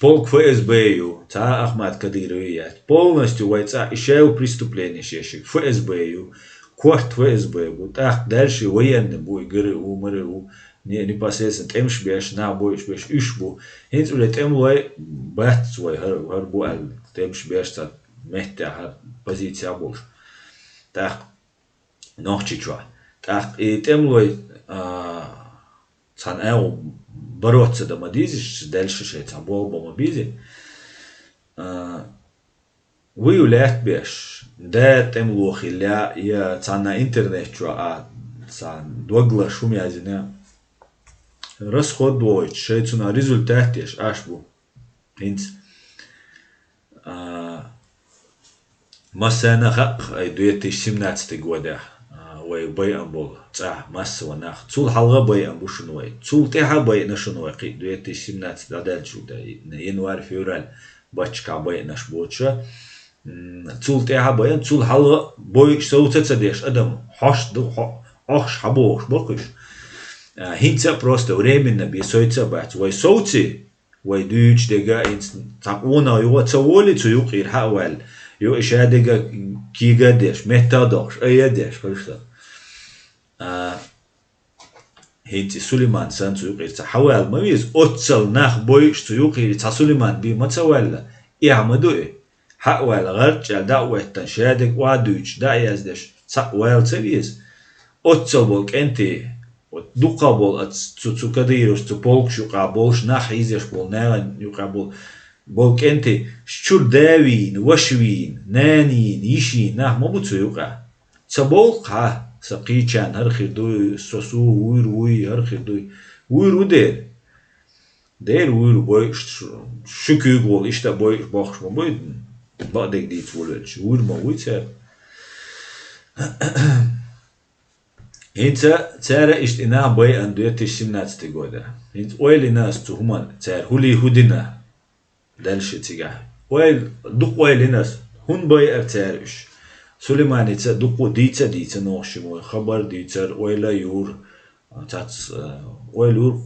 Полк ФСБ ю, цхьа а Ахмат Кадырове яц. Полностью вай цӀа и шел преступление шешиг. ФСБ ю, корта ФСБ бу, тӀаккха дальше военный бу, и ГРУ, МРУ, не-, непосредственно тӀемаш беш, нах бойуш беш, уьш бу. ХӀинца уле тӀемалой бац вай, хӀар, хӀар бу аьлла, тӀемаш беш цхьа меттехь, хӀар позиция болуш. ТӀаккха Нохчийчохь. ТӀаккха и тӀемалой, а, цхьана агӀо бороться дан ма дезаш, дальше шайн цхьа болх бан ма безий. А, вуй ю лаьтта беш, да тӀемало хилла, я цхьана интернет чохь а, цхьана дог ларш хӀума яздина. Расход вогӀуьйтуш, шайн цунах результат еш Ӏаш бу. ХӀинца, а, массарна хаьа, ай, две тысячи семнадцатый годехь, а, вай байъина болу цӀа массо а нах. Цул хьалха байъина бу шуна вай. Цул тӀаьхьа байъина шуна вай, кхин две тысячи семнадцать дӀадаьллачул тӀе, январь-февраль баччахь байъинарш боцуша. М, цул тӀаьхьа байъина, цул хьалха бойуш совца ца деш адам хьош ду, хьо-, хьош хьабогӀуш боккхуш. А, хӀинца а просто временно бен сойца а бац. Вай совций, вай дуьйцуш дерг а, хӀинца цхьа къонах юха ца волий цу юкъера хьа а ваьлла. Юха и шадерг а кийга а деш, метта а дохуш, айа а деш, хӀуьштта. А, хӀинца и Сулейман санна цу юкъера цхьа хьаваьлла ма веза, оццал нах бойуш цу юкъера цхьа Сулейман бен ма ца ваьлла, эхь ма ду и. Хьа а ваьлла, гӀарчӀ аьлла дӀа а веттана, шадерг охьадуьйцуш, дӀа а яздеш, цхьаъ ваьлла ца веза. Оццал болу кӀентий, вот дукха болу аца цу, цу кадыровцу, цу полкаш юкъахь болуш нах хьийзеш болу, нахана юкъахь болу, болу кӀентий, чуьра да вийна, ваша вийна, нана йийна, йиша йийна нах ма бу цу юкъахь. Ца бовлу-кх хьан, сан кхечарна хӀара хир дуй, со суо вуьйр вуй, хӀара хир дуй. Вуьйр ву дера. Дера вуьйр ву бойуш, шу, шу куьйга волу, иштта а бойуш бохуш ма буй, бакъдерг дийца волавелча. Вуьйр ма вуй цара. ХӀинца цара иштта и нах байъина две тысячи семнадцатый года. ХӀинца ойла йина ас цу хӀуманна, цара хӀулий хӀу дина. Дальше цигахь. Ойла, дукха ойла йина ас, хӀунда байъара цара уьш. Сулейманица дукха дийца а дийца нохчийн вай, хабар а дийцар, ойла а юра. Цац, э, ойла юра,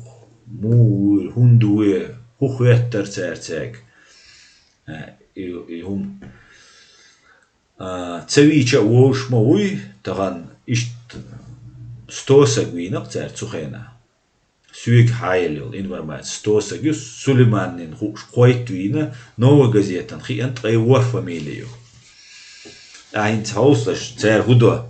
муха вуьйр, хӀунда вуьйр, хӀун хоьттура цара цаьрга. Э, и, и хӀума. А, ца вийча а вовзаш ма вуй, тахана иштта сто саг вийна-кх цара цу хенахь. Соьга хьаелла йолу информаци. Сто саг ю, Сулейманин хууш кхойтта вийна, Новая газетана хиъна ткъе ворхӀ фамили ю. Ахь хӀинца хьовсалаш, цара хӀун до?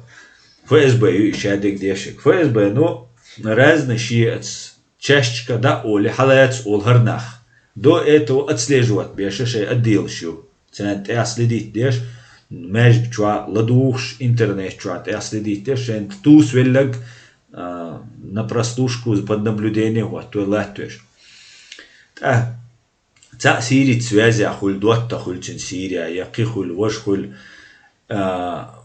ФСБ ю и шадерг дешиг. ФСБ, ну, разный шиъ аца чаьшчика дӀа а олий, хьалаца олу хӀара нах. До этого отслеживать беш шайн отделаш ю. Царна тӀехь следить деш, маьждиг чохь ладугӀуш, интернет чохь тӀехь следить деш, шайна тусавелларг, а, на прослушку, под наблюдение хӀотто латтош. ТӀаккха цхьаъ сирица связехь хуьлу, доттагӀа хуьлу цуьнан Сирия, я кхин хуьлу, важа хуьлу, а,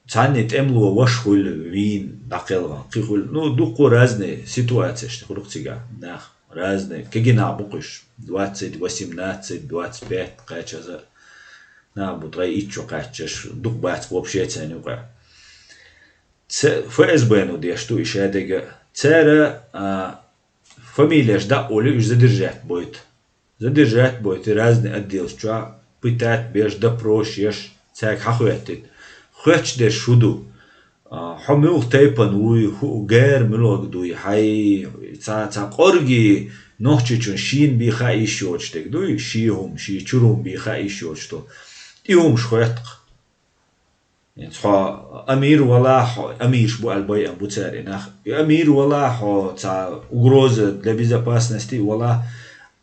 цхьанне тӀемало ваша хуьлу вийна дӀакхелхина, кхин хуьлу. Ну, дуккха разные ситуацияш хуьлу-кх цигахь нах. Разные. Кегий нах бу-кх уьш. Двадцать, восемнадцать, двадцать пять кхаьчаза нах бу, ткъе итт чу кхаьччаш, дукха бац вообще царна юкъахь. Ц-, ФСБ-но деш ду и шадерг а. Цара, а, фамилеш дӀа а олий, уьш задержать бойту. Задержать бойту разные отделаш чохь, пытать беш, допрос еш, цаьрга хьахоьттийта. Хоьттуш дерш хӀун ду? А, хьо муьлха тайпана вуй, хӀу-, гӀайр муьлхарг дуй, хьайн цхьа, цхьа кӀорггий Нохчийчун шена бен хаа йиш йоцуш дерг дуй, шен хӀума, шен чуьра хӀума бен хаа йиш йоцуш ду. И хӀумаш хоьтту-кх. ХӀинца хьо амир валахь, хьо амираш бу аьлла байъина бу цара и нах. И амир валахь, хьо цхьа угроза для безопасности валахь,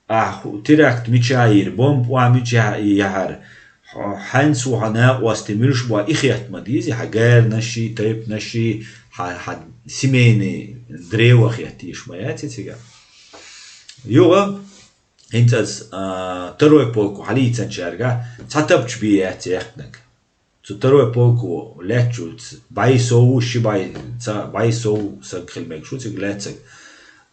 ахь хӀу-, теракт мичахь йийр, бомба охьа мичахь яхьар, хьо хьаьнца ву хьан накъостий, муьлш бу, и хетта ма дезий, хьан гӀайренашший, тайпанашший, хьан, хьан семейный древо хетта йиш ма яций цигахь. Юха, хӀинца ас, а, второй полко хьалийцинчаьрга цхьа тапча бен яц яьккхинарг. Цу второй полко лаьттачул ц-, бӀе сов, ши бӀе, ца, бӀе сов саг хила мегаш ву цига лаьцнарг.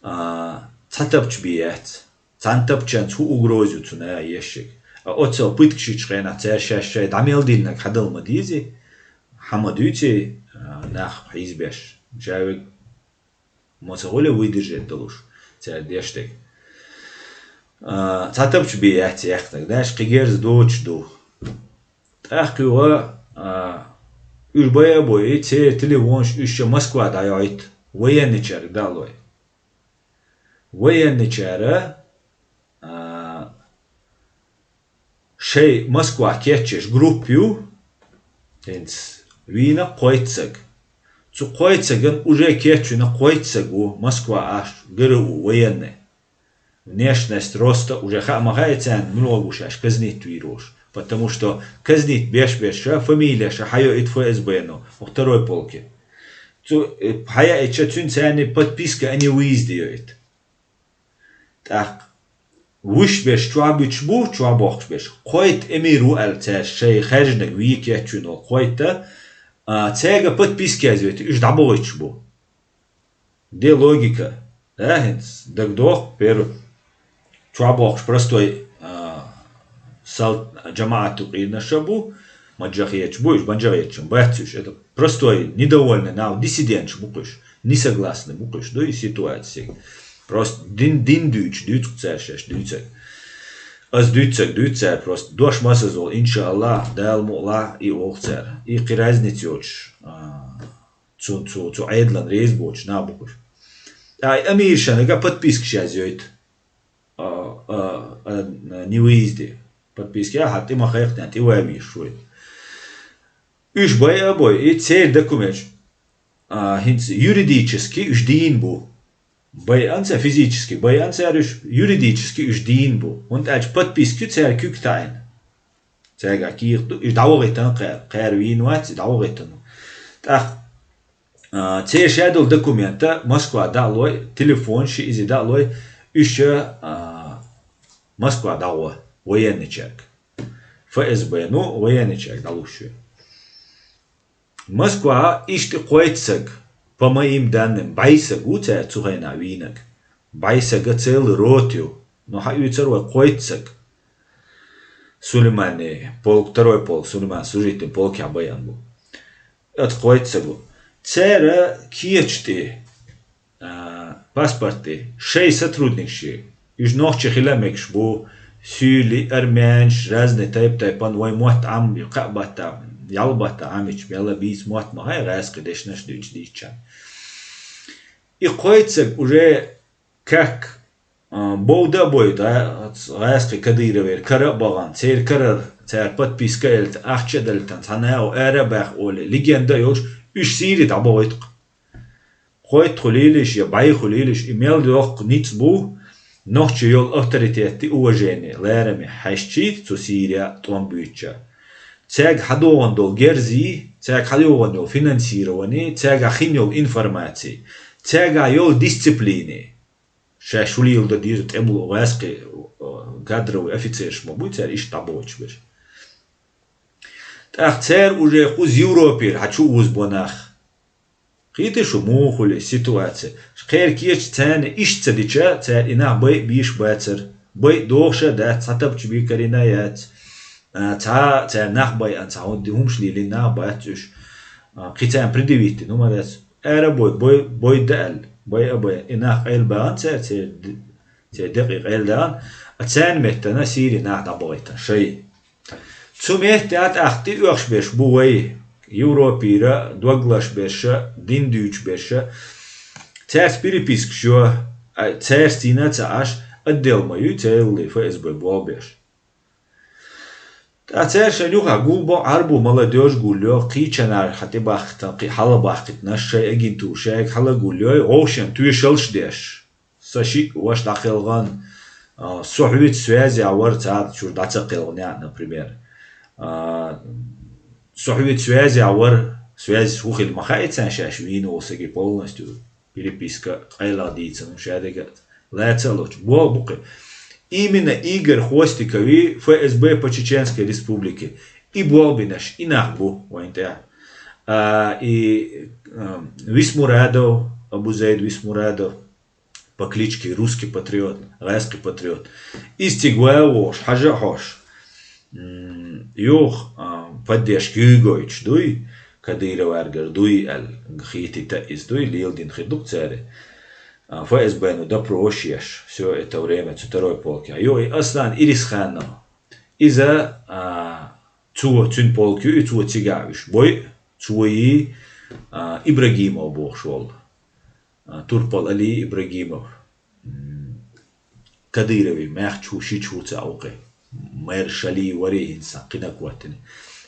А, цхьа тапча бен яц. Цхьана тапчанца хӀун угроза ю цунна еш шега. А оццал пыткаш йичу хенахь цара шаьш шайн дӀа мел динарг хьадала ма дезий, хьан ма дуьйций, а, нах хьийзабеш. Ша вега ма ца хуьлу выдержать долуш, цара деш дерг. А, цхьа тапча бен яц яьккхинарг, даш кхин герз доцуш ду. ТӀаккха юха, а, уьш байа а бойий, церан телефонаш уьш ша Москва дӀайохьуьйту, военныйчаьрга дӀа а лой. Военныйчара, а, шайн Москва кечъеш группа ю, хӀинца вийна кхойтта саг. Цу кхойтта сагана уже кечвина кхойтта саг ву Москва ахча ГРУ военный. Внешность роста уже хаа ма хаьа царна, муьлха гуш аьш казнить вийр волуш. Потому что казнить беш-беш ша, фамилия ша хьайоуьйту ФСБ-но, второй полке. Цу, э, хьаяийча цуьнан царна подписка о невыезде йоуьйту. ТӀаккха вуьш берш чохь буьтуш бу, чохь бохкуш берш. Кхойтта эмир ву аьлла цаьрша шайн хаьржинарг вийка еттачуьнга кхойтта, а, цаьрга подписка язйойту, уьш дӀабохуьйтуш бу. Де логика. Да, хӀинца дагадоху, первый, чохь бохкуш простой, а, сал-, жамаӀату къийрнаш а бу, маджахеташ бу уьш, маджахеташ бац уьш. Это простой, недовольный нах, диссиденташ бу-кх уьш, несогласный бу-кх уьш, ду и ситуаци. Просто дин, дин дуьйцуш, дуьйцу-кх цара шаьш, дуьйцург. Ас дуьйцург, дуьйцу цара просто. Дош масаза волу, иншааллахӀ, Дала мукъалахь, и волу цара. И кхин разница йоцуш, а, цу, цу, цу Ӏедалан реза боцуш нах бу-кх уьш. Ай, амиршанга подпискаш язйойту. А, а, а, не выезде. Подписка яхьа, тӀе ма кхайкхинехь, тӀе ван вийш вай. Уьш байа а бой, и церан документаш, а, хӀинца юридически уьш дийна бу. Байанца, физически байанца уьш, юридически уьш дийна бу. ХӀунда аьлча подписка цаьрга куьг таӀийна. Цаьрга кийха ду, уьш дӀавахийтина кхаьра, кхаьра вийна вац, и дӀавахийтина. ТӀаккха, а, церан шадолу документа Москва дӀа а лой, телефон ши иза дӀа а лой, уьш, а, Москва дӀагӀо военначаьрга. ФСБ-ну военначаьрга дӀалуш ву. Москва иштта кхойтта саг, по моим данным, бӀе саг ву цаьрца цу хенахь вийнарг. БӀе сага целый рот ю, но хьан уьйцур вай кхойтта саг. Сулейманан полк, второй полк, Сулейманан служительный полкехь байан бу. Ат кхойтта саг ву. Церан кечаш тӀе, а, паспорт тӀе, шайн сотрудникаш, уьш нохчий хила мегаш бу, суьйли, армянаш, разный тайп-тайпана вай мотт Ӏам, кхаъ батта, ял батта Ӏамича, мелла бийца мотт ма хьай, гӀаьскхи дешнаш дуьйцу дийцча. И кхойтта саг уже как, а, бовда а бойда, гӀаьскхи Кадыровера кара а бахана, церан карара, цара подписка а элта, ахча а далийтина, цхьа наха ара а баьхна олий, легенда а йолуш, уьш Сири дӀабохуьйту-кх. Кхойтта хуьлийла уьш я бӀе хуьлийла уьш, и мел йоккха ницкъ бу, нохчий йолу авторитет и уважение, лараме хьаьжчий цу Сирия тӀом буьйцуча. Цаьрга хьадогӀун долу герзий, цаьрга хьадогӀун йолу финансирование, цаьрга хин йолу информаций, цаьрга йолу дисциплине. Шаьш хӀун леладо дийр тӀемало гӀаьскхи, э, кадровый офицераш ма буй цара иштта дӀабохуьйтуш берш. ТӀаккха цара уже кхуза Европера хьан чу а вузбо нах. Кхийтий шу муха хуьлу и ситуация? Кхеран кеча царна иштта ца дича, цара и нах байа а бийш бацара. Байа дохуш а дац, цхьа тапча бийкарина а яц. А, цхьа а цара нах байа, цхьа хӀун ди хӀумаш лелийна нах бац уьш. А, кхин царна предъявить дина хӀума дац. Ара а бой, бой, бойда аьлла. Байа а бай. И нах къайлабаьхна цара, церан д-, церан декъий къайладаьхна. А царна меттана Сири нах дӀабахийтина шай. Цу метте а тӀаккха тӀеоьхуш берш бу вай, Европера доглаш берша, дин дуьйцуш берша. Цаьрца перепискаш йо, а, цаьрца дийна а ца Ӏаш, отдел ма юй, цераллий ФСБ болх беш. Ткъа цаьршан юха гулбо Ӏарбу молодёжь гулйо, кхечанара хьан тӀебахкийтина, кхин хьалабахкийтинарш шайн агентура шайга хьалагулйой, гӀовшен тоьшаллаш деш. Сан шиъ ваша дӀакхелхина, а, со хьоьца связехь вара царна чуьра дӀа ца кхелхинехь, например. А, со хьоьца связехь вара, связь хӀун хила ма хаьа царна шаьш вийна волу саги полностью. Переписка къайлаха дийцина, шадерг а лаца а лоцу. Болх бу кхин. Именно Игорь Хвостикови ФСБ по Чеченской Республике. И болх бинарш, и нах бу вайна тӀехь. А, и, а, Висмурадов, Абу-Зайд Висмурадов, по кличке Русский Патриот, гӀаьскхи патриот. Иза цига ван а вогӀуш, хьажа а хьош. М, юха, а, поддержка юй гойтуш дуй, Кадыроваргара дуй аьлла, хийтийта иза дуй, леладина хир ду-кх цара. А, ФСБ-ну допросаш еш, всё это время цу второй полке. Юха и Аслан Ирисханов. Иза, а, цо, цуьнан полк ю, и цо цигахь уьш бой, цо йий, а, Ибрагимов бохуш волу. А, Турпал Али Ибрагимов. М, Кадырови маьхчу шичу ца а ву кхин. Мэр Шали вари хӀинца кхина коттина.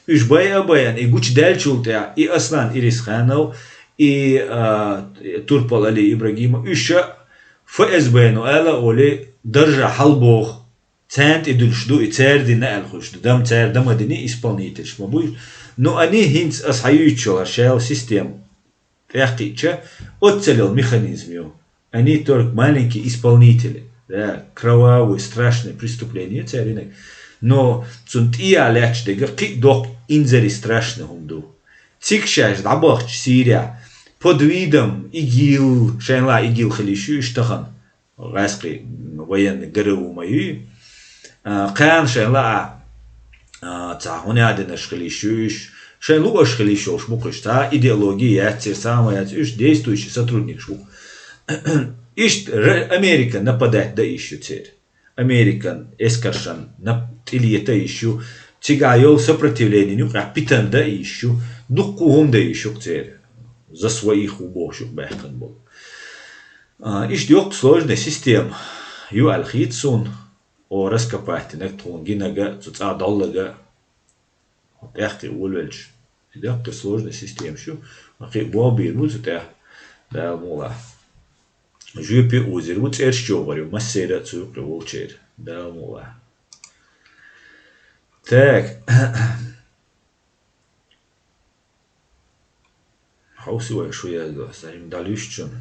Уьш байа а байан, и гучудаьллачул тӀаьхьа и Аслан Ирисханов, и, а, Турпал Али Ибрагимов, уьш ФСБ-но ала а олий, даржа хьалбоху. Царна тӀе дуьлуш ду, и цара дина аьлла хуьлуш ду. Дам цара дама дини, исполнительш ма буй. Ну, они хӀинца ас хьаюьйцуш йолу шайла система тӀекхиъча, оццалел механизм ю. Они только маленькие исполнители. Да, кровавые, страшные преступления церинаг. Но цунна тӀе а лаьтташ дерг кхин а доккха инзаре страшный хӀума ду. Цига шаьш дӀабахча Сирия, под видом ИГИЛ, шайна ла ИГИЛ хила йиш ю уьш тахана. ГӀаьскхи военный ГРУ ма юй. А, кхана шайн лаа, а, цхьа хӀунда динарш хила йиш ю уьш, шайн луъаш хила йиш йолуш бу-кх уьш, цхьа идеология яц церан, цхьа а ма яц, уьш действующий сотрудникаш бу-кх. Иштта р-, Америка нападать дан йиш ю церан. Американ эскаршна нап-, тӀелета йиш ю, цигахь йолу сопротивлениен юкъахь питана дан йиш ю, дуккха а хӀума дан йиш ю-кх церан. За своих ву бохуш юкъабаьхкина болу. А, иштта йоккха сложная система ю аьлла хета суна, о, раскопать динарг, тхуна гинарг, цу цӀа долларг, тӀехкхе волавелча. И доккха сложная система ю, ма кхин а болх бийр бу цу тӀехь, Дала мукъ лахь. Жоьпе а озийр бу, цӀераш чӀогӀар ю, массеран а цу юккъе волчеран, Дала мукъ лахь. Так. Хьовсий вай шу яздо, сан дӀалуьйш чун.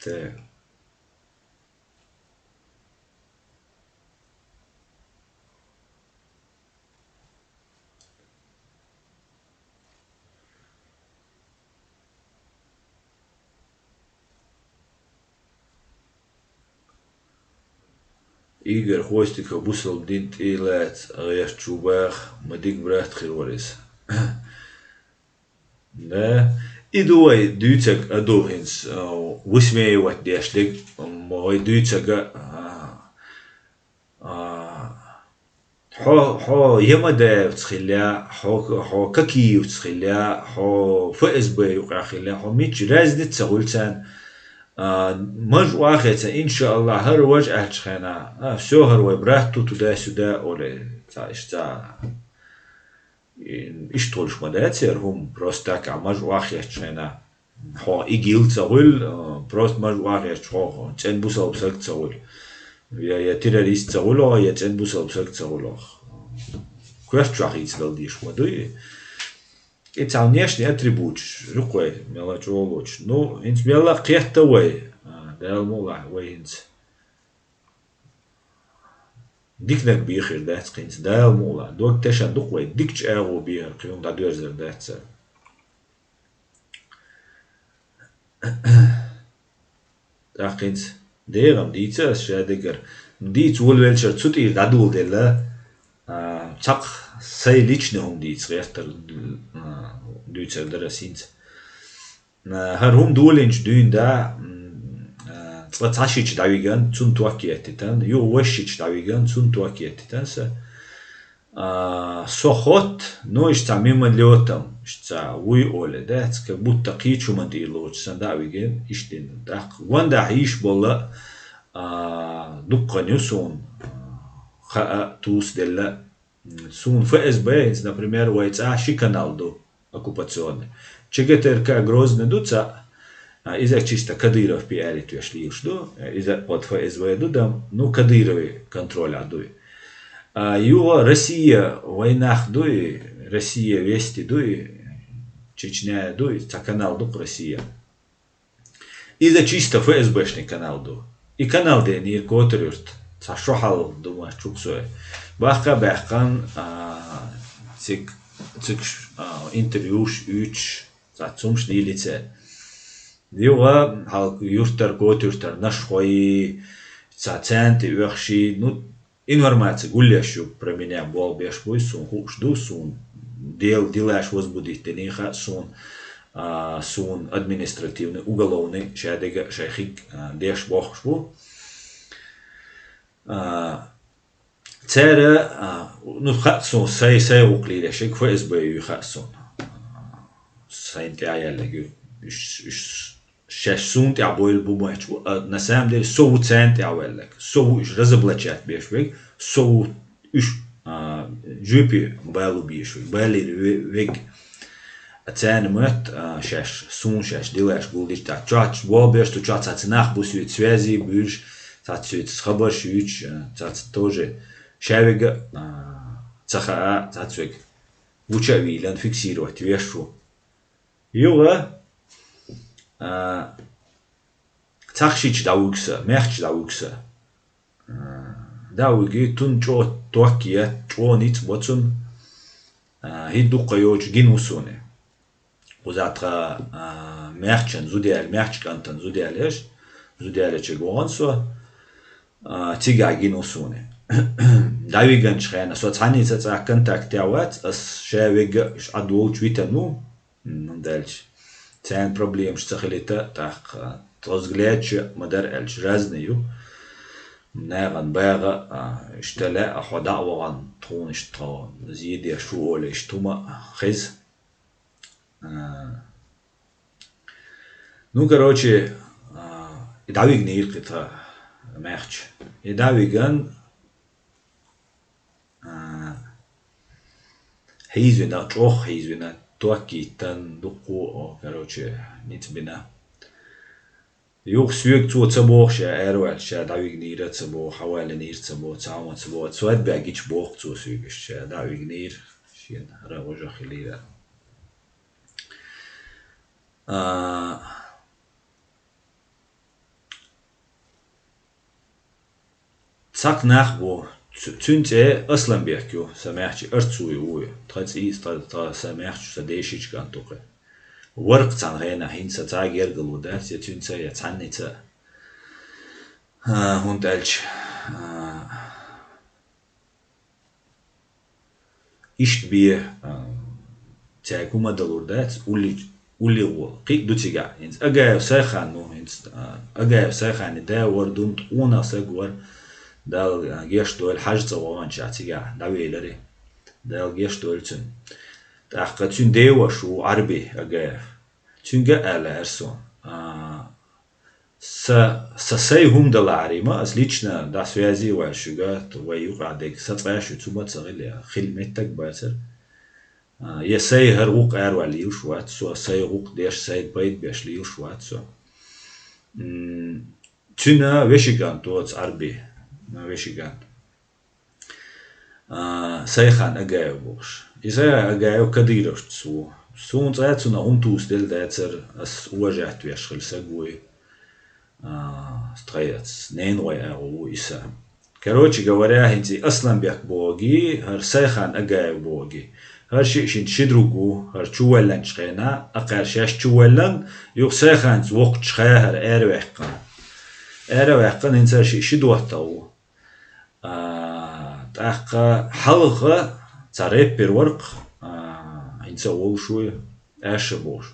Так. Игорь Хвостиков бусалба дин тӀе лаца гӀерташ ву баха, ма дика брат хир вара иза. Да. И ду вай дуьйцург а ду хӀинца, а, высмеивать деш дерг, м, вай дуьйцург а, а, а, хьо, хьо Ямадаевца хилла, хьо, хьо Какиевца хилла, хьо ФСБ юкъахь хилла, хьо мичча разница ца хуьлу царна. А, маж охьахецна, иншааллахӀ, хӀара важа аьллачу хенахь, а, всё, хӀара вай брат ву, туда-сюда, олий, цхьа иштта цхьа. Иштта хуьлуш ма дац хӀара хӀума, просто так, а, маж охьахецчу хенахь. Хьо ИГИЛ ца хуьлу, а, просто маж охьахецча хьо цӀена бусалба саг ца хуьлу. Я, я террорист ца хуьлу хьо, я цӀена бусалба саг ца хуьлу хьо. Коьрта чохь хийцадала дезаш ма дуй. И цхьа внешний атрибуташ, юкъа вай, мелла а чӀогӀа лоцуш. Ну, хӀинца мелла а кхетта вай, а, Дала мукъ лахь, вай хӀинца. Диканиг бен хир дац-кх хӀинца, Дала мукъ лахь. Дог тешна ду-кх вай, дикачу агӀор бен хир, кхин хӀума дӀадоьрзур дац цара. ТӀаккха хӀинца дегӀан дийца ас шадерг а. Дийца волавелчара цу тӀера дӀадоладелла, а, цхьаккха сайн личный хӀума дийца гӀертар, а, дуьйцур дара ас хӀинца. А, хӀара хӀума долийначу дуьйна да, м, а, цкъа цхьа шича дӀавиган, цунна ток еттитан, юха вай шича дӀавиган, цунна ток еттитан сан. А, со хотта, ну, иштта цхьа мимолётом, иштта цхьа вуй олий, дац, как будто кхечу хӀуманна тӀера лоцуш санна дӀа а вигина, иштта дина. ТӀаккха гондахь йиш болла, а, дуккха хан ю суна, а, хаа, тусаделла. Суна ФСБ, хӀинца, например, вай цӀа ши канал ду, оккупационный. ЧГТРК Грозный ду цхьаъ, а, иза чисто Кадыров пиарить веш лелаш ду, иза под ФСБ ду дам, ну, Кадыровый контроль а дуй. А, юха Россия вайнах дуй, Россия Вести дуй, Чечня дуй, цхьа канал ду-кх Россия. Иза чисто ФСБшный канал ду. И канал денийра Котар-Юрта. Цхьа шо хьалха ду ма чуксой. Бахка а баьккхина, а, цига, цига ш-, а, интервьюш, уьйцуш, цхьа цумаш дийли цара. Юха хьалха юьртара, Котар-Юьртара нашхой, цхьа царна тӀе оьхуш, ну, информаци гулъеш ю про меня болх беш буй, суна хууш ду, суна дел-, делаш возбудить дина хаьа суна, а, суна административный, уголовный шадерг а шайн хиг, а, деш бохуш бу. А, цара, а, ну, хаьа суна, сайн, сайн гӀуллакх лелош ерг ФСБ юй хаьа суна. Сайна тӀехь яьлларг ю. Уьш, уьш шаьш суна тӀехь бойла бу моьттуш бу, а на самом деле со ву царна тӀехь ваьлларг. Со ву уьш разоблачать беш верг, со ву уьш, а, жоьпе балу беш верг, балийра ве-, верг. А царна мотт, а, шаьш, суна шаьш дилаш гулдича, тӀаккха чохь болх беш, цу чохь цхьацца нах бу соьца связи буьйш, цхьацца соьца хабарш юьйцуш, а, цхьацца тоже шаверг а, а, ца хаа, цхьацца верг вуча а вийлан фиксировать веш ву. Юха, а, цхьацца шича дӀавуьгу сан, маьхча дӀавуьгу сан. А, дӀавуьгу, цунна чӀогӀа ток е, чӀогӀа ницкъ бо цунна, а, хӀинца дуккха йоцуш гина ву суна. Кхузахь тхан, а, маьхчан зуда яьлла, маьхча кӀантан зуда яьлла еш, зуда яьллачуьнга вахана со, а, цигахь гина ву суна. ДӀавигинчу хенахь, со цхьаннеца цхьа контактехь вац, ас ша вега а, уьш Ӏад волчу витан ву, м, хӀунда аьлча, царна проблемаш ца хилийта, тӀаккха, тхо взгляд чу ма дара аьлча, разный ю. Нахана багӀа, а, иштта лаьа, хьо дӀа а вахана, тхуна иштта тхо зен деш ву олий, иштта хӀума хеза. А, ну, короче, а, и дӀавигнера кхин тхан маьхча. И дӀавиган, а, хьийзавина, чӀогӀа хьийзавина, ток йиттина, дуккха а, короче, ницкъ бина. Юха соьга цо ца боху ша араваьлча, ша дӀавигнера ца боху, хьаваллинера ца боху, цхьа хӀума ца боху. Свадьбехь гича боху цо соьга, ша дӀа а вигнера, шена хӀара важа хилира. А, цхьа нах бу, цу-, цуьнан цӀе Асланбек ю, сан маьхча Арцуев ву и. Тхан цӀийца, тхан, тхан сан маьхча сан дешича кӀант ву кхин. ВорхӀ цхьана хенахь хӀинца ца гергало дац, я цуьнца, я цхьанница. А, хӀунда аьлча, а, иштта бен, а, цаьрга хӀума далур дац, улли-, уллехула. Кхин а ду цигахь. ХӀинца Агаев Сайхан ву, хӀинца, а, Агаев Сайханан да вара, дунта къонах саг вара, Дала, а, гечдойла, хьажа цӀа ваханчохь цигахь дӀавелира. Дала гечдойла цуьнан. ТӀаккха цуьнан деваша ву Ӏарби Агаев. Цуьнга а аьлла аьлла со. А, Са, сан сай хӀума далахьара ма, ас лично дӀа связи ваьлла шуьга, вай юкъахь дерг сан цкъа а шуьца хӀума ца хилла, я хила меттиг а бацара. А, я сай хӀара гӀуллакх араваьлла лелаш вац со, сай гӀуллакх деш, сай пайда беш лелаш вац со. М, цуьнан вешин кӀант ву оцу Ӏарбин, вешин кӀант. А, Сайхан Агаев бохуш. И Сайхан Агаев кадыровцаца ву. Суна цкъа а цунах хӀума тосаделла дацара, ас уважать веш хилла саг ву и. А, тхайн оцу ненан гӀой агӀо ву и сан. Короче говоря, хӀинца и Асланбек бохург, хӀара Сайхан Агаев бохург. ХӀара шиъ шина ши друг ву, хӀара чувоьллинчу хенахь, а кхаьра шаьш чувоьллина, юха Сайханца воккхачу хенахь хӀара араваьккхина. Араваьккхина, хӀинца хӀара шиъ ши доттагӀа ву. А, тӀаккха хьалха цхьа рэпер вара-кх, а, хӀинца а волуш ву и, Аша бохуш.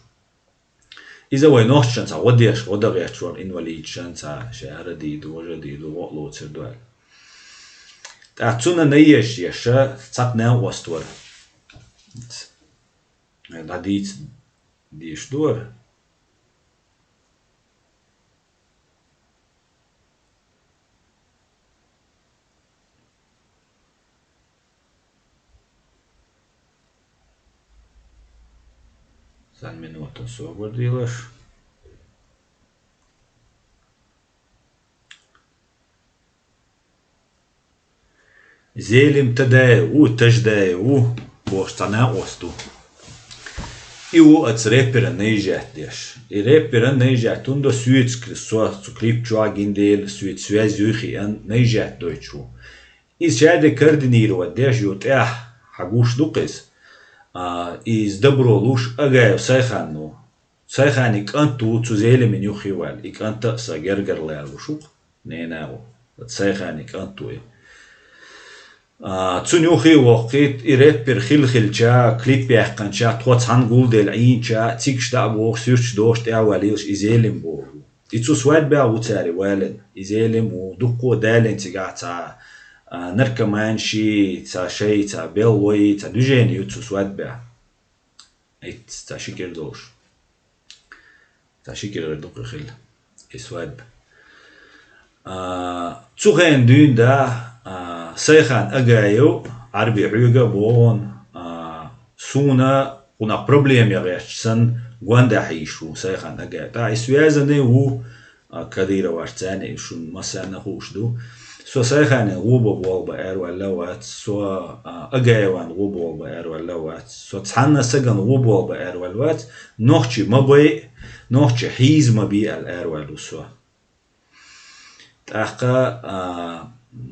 Иза вай нохчашна цхьа гӀо деш, гӀо дан гӀерташ вара, инвалидашна цхьа, ша хӀара дийр ду, важа дийр ду, гӀо а лоцур ду аьлла. ТӀаккха цунна наеш еш, цхьацца накъост вара. ДӀадийца дезаш ду хӀара. Цхьана минотана собар делаш. Зелим Тадаев ву, Таждаев ву, бохуш цхьа накъост ву. И ву оцу рэперан наезжать деш. И рэперан наезжать, хӀунда соьца кли-, со цу клип чохь гина дела, соьца связь юй хиъна, наезжать дойтуш ву. Иза ша де координировать деш ю тӀехь, хьан гуш ду-кх иза. А, иза добро луш Агаев Сайхан ву. Сайханан кӀант ву цу Зелимина юххе ваьлла. И кӀант а сан гергара лаьрра ву шух. Ненан ву. Оцу Сайханан кӀант ву и. А, цунна юххе а воккхуьйту, и рэпер хилла-хиллача, клип яьккхинчохь, тхо цхьаьна гулделла Ӏийначохь, цигахь дӀа а бохуш, суьрташ дохуш, тӀаьхьа валийлаш и Зелим бохург ву. И цу свадьбехь ву цара валийна. И Зелим ву, дуккха а далийна цигахь цхьа, а, наркоманаш, цхьа шай, цхьа беллой, цхьа движение ю цу свадьбехь. Итт, цхьа ши кӀира долуш. Цхьа ши кӀира гӀир ду-кх и хилла, и свадьба. А, цу хенахь дуьйна да, а, Сайхан Агаев, Ӏарби хьоьга а боху, а, суна кхунах проблема яхача санна, гондахьа йиш ву Сайхан Агай. ТӀаккха и связанный ву, а, Кадыроваш царна, и шун массарна хууш ду. Со Сайханин гӀоба болба араваьлла вац, со, а, Агаеван гӀоба болба араваьлла вац, со цхьанна саган гӀоба болба араваьлла вац, нохчи ма бай, нохчи хьийза ма бий аьлла араваьлла ву со. ТӀаккха, а,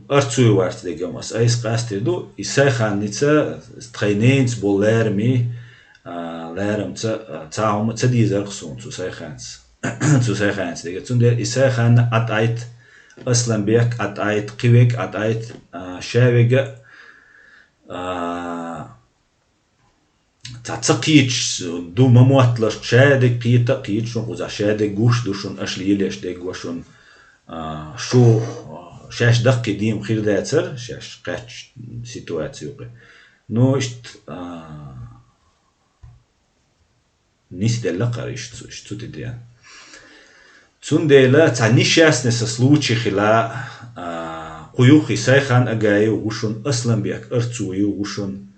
Арцуеварца дегам ас айса къастийр ду, и Сайханница тхай ненца бо ларами, а, ларамца, а, цхьа хӀума ца дезарх суна цу Сайханца. Цу Сайханца дега. Цундела и Сайханна ӀатӀайт, Асланбек ӀатӀайт, кхивег ӀатӀайт, а, шавега, а, цхьа ца кхеташ ду ма мотталаш, шадерг кхета а кхета шун кхуза, шадерг гуш ду шун, аша лелеш дерг ва шун, а, шу, а, шаьш даккхий дийма хир дацар, шаьш кхаьчча ситуаци юкъе. Ну, иштта, а, нисделла кхара иштта цу, иштта цу тидеан. Цундела цхьа несчастный са случай хила, а, кху юххе Сайхан Агаев ву шун, Асланбек Арцуев ву шун,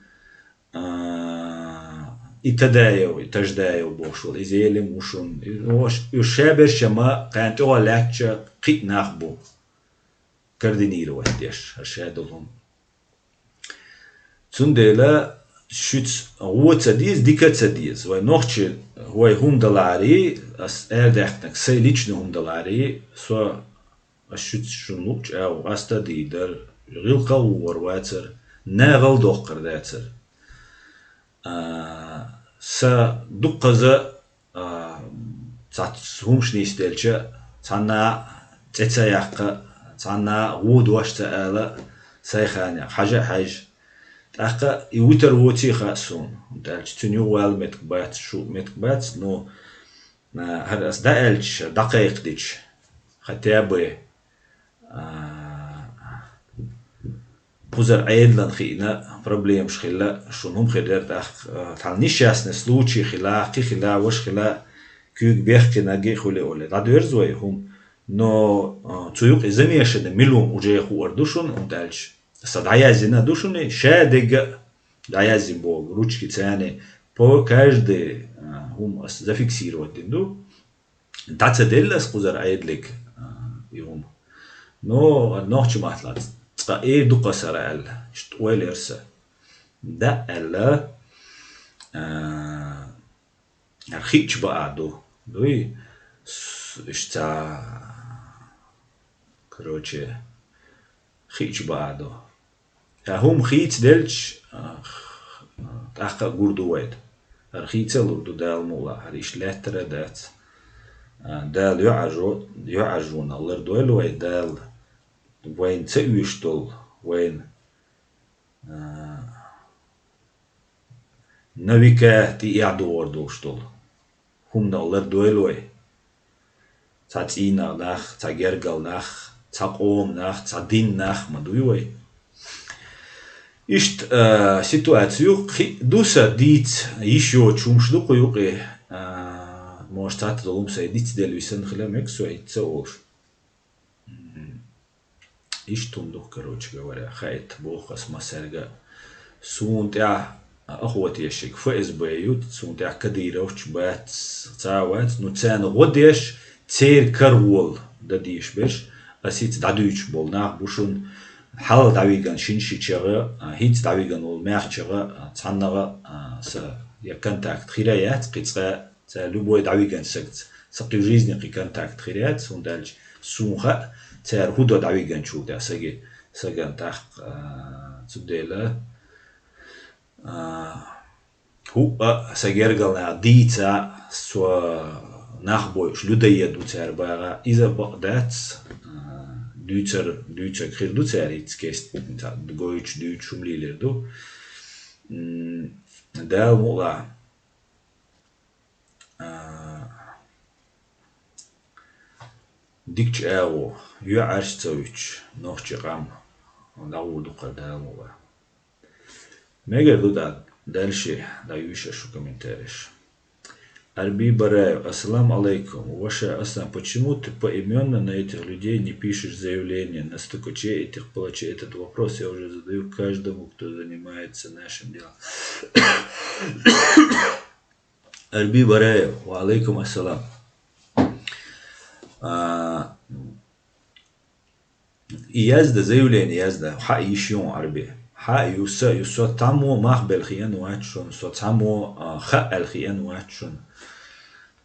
а, и Тадаев, и Таждаев бохуш вол, и Зелим ву шун. И, ну, уж, уж шаберш ма кхаьн тӀехула лаьттача кхиъ нах бу. Координировать деш, хӀара шадолу хӀума. Цундела шуьца гӀо ца деза, дика а ца деза. Вай нохчи, вай хӀума даларе, ас арадаьккхинарг сай личный хӀума даларе, со ас шуьца шуна луъучу агӀор къаста а дийр дара, гӀиллакх а вогӀур вацара, нахал доккхур дацара. А, са дуккхаза, а, цхьацца хӀумаш нисделча, цхьанна а цӀе ца яккха, цхьанна а гӀо дош ца ала, Сайханех хьажа а хьаьжна. ТӀаккха и витар воций хаьа суна, хӀунда аьлча цуьнан юхавала меттиг бац, шу меттиг бац, но, а, хӀара ас дӀааьлча, дӀакхайкхадича, хотя бы, а, кхузара Ӏедална хиъна проблемаш хилла, шуна хӀума хир дара тӀаккха, а, тхьана несчастный случай хила, кхин хила, ваша хила, куьйга бехкинарг а хуьлу олий. ДӀадоьрзу вай хӀума, но, а, цу юкъе замешанный мила ву уже хуур ду шуна, хӀунда аьлча сан дӀаяздина а ду шуна, шадерг а дӀаяздина боху, ручки царна, по каждый, а, хӀума ас зафиксировать дина ду. ДӀа ца делла ас кхузара Ӏедалиг, а, и хӀума. Но нохча маттахь цкъа эр ду-кх ас хӀара аьлла, иштта ойла яра сан. ДӀа аьлла, а, хӀара хиъча баа ду. Дуй, с-, иштта, короче, хиъча баа ду. Ткъа хӀума хийцаделча, а, тӀаккха а гур ду вайна. ХӀара хийца а лур ду Дала мукъалахь, хӀара иштта лаьттара а дац. А, Дала йоӀаржо-, йоӀаржонах лардойла вай, Дала вайна ца оьшуш долу, вайна, а, на века тӀе а догӀур долуш долу хӀуманах лардойла вай. Цхьа цӀийнах нах, цхьа гергал нах, цхьа къоман нах, цхьа дин нах ма дуй вай. Иштта, а, ситуаци ю, кхин а ду сан дийца йиш йоцуш хӀумаш ду кху юкъе, а, может, цхьацца долу хӀума сайн дицделла висина хила мега со, хӀинца а олуш. М, иштта хӀума ду, короче говоря, хаийта боху ас массаьрга. Суна тӀехь охотешиг ФСБ ю, суна тӀехь кадыровцаш бац, цхьа а вац, ну, царна гӀо деш, церан караволла дан дийш берш, ас хӀинца дӀадуьйцуш болу нах бу шуна, хьалха дӀавигна шина шичагӀа, а, хӀинца дӀавигна волу маьхчагӀа, а, цхьаннагӀа, а, сан я контакт хир а яц, кхин цкъа Цара любой дӀавиган сагца. Сан кхин жизни кхин контакт хир яц, хӀунда аьлча суна хаьа, цара хӀун до дӀавигначул тӀехь саги, саган тӀаккха, а, цундела, а, хӀуъа сан гергалнах дийца, со нах бойуш людоед ву цара баха. Иза бакъ дац, а, дуьйцар, дуьйцарг хир ду цара, хӀинца кест, гойтуш, дуьйцуш хӀума лелийр ду. М, Дала мукъалахь. А, дикачу агӀо, йоӀарш ца вуьтуш, нохчи къам дӀагӀур ду кхара Дала мукъалахь. Мегар ду дӀа, дальше дӀаюьйш аша комментареш. Арби Бараев, ассаламу алейкум. Ваша Асан, почему ты поименно на этих людей не пишешь заявление? На стукачей этих палачей этот вопрос я уже задаю каждому, кто занимается нашим делом. Арби Бараев, ва алейкум ассалам. А, И язда, заявление язда, хьа йиш ю Ӏарби. Хьа ю са, ю со цхьаммо мах бел хиъна вац шун, со цхьаммо, а, хаа аьл хиъна вац шун.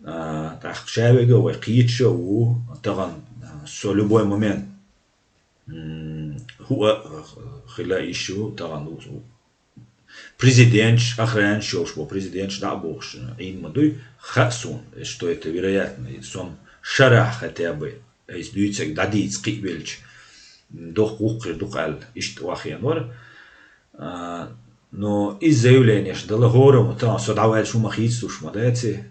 А, тӀаккха шавега вай кхеташ а ву, тахана, а, со любой момент, м, хӀу а хила йиш ю, тахана ву. Президенташ, охранаш йолуш бо, президенташ дӀа а бохуш, Ӏийна ма дуй, хаьа суна, что это вероятно, и сом шарахь хотя бы, айса дуьйцург дӀадийца кхиъ белча, дохку вукхуьр ду-кх аьлла, иштта вахъян вара. А, но иза заявленеш дала хӀораммо, тахана со дӀаваьлча хӀума хийцалуш ма дац и.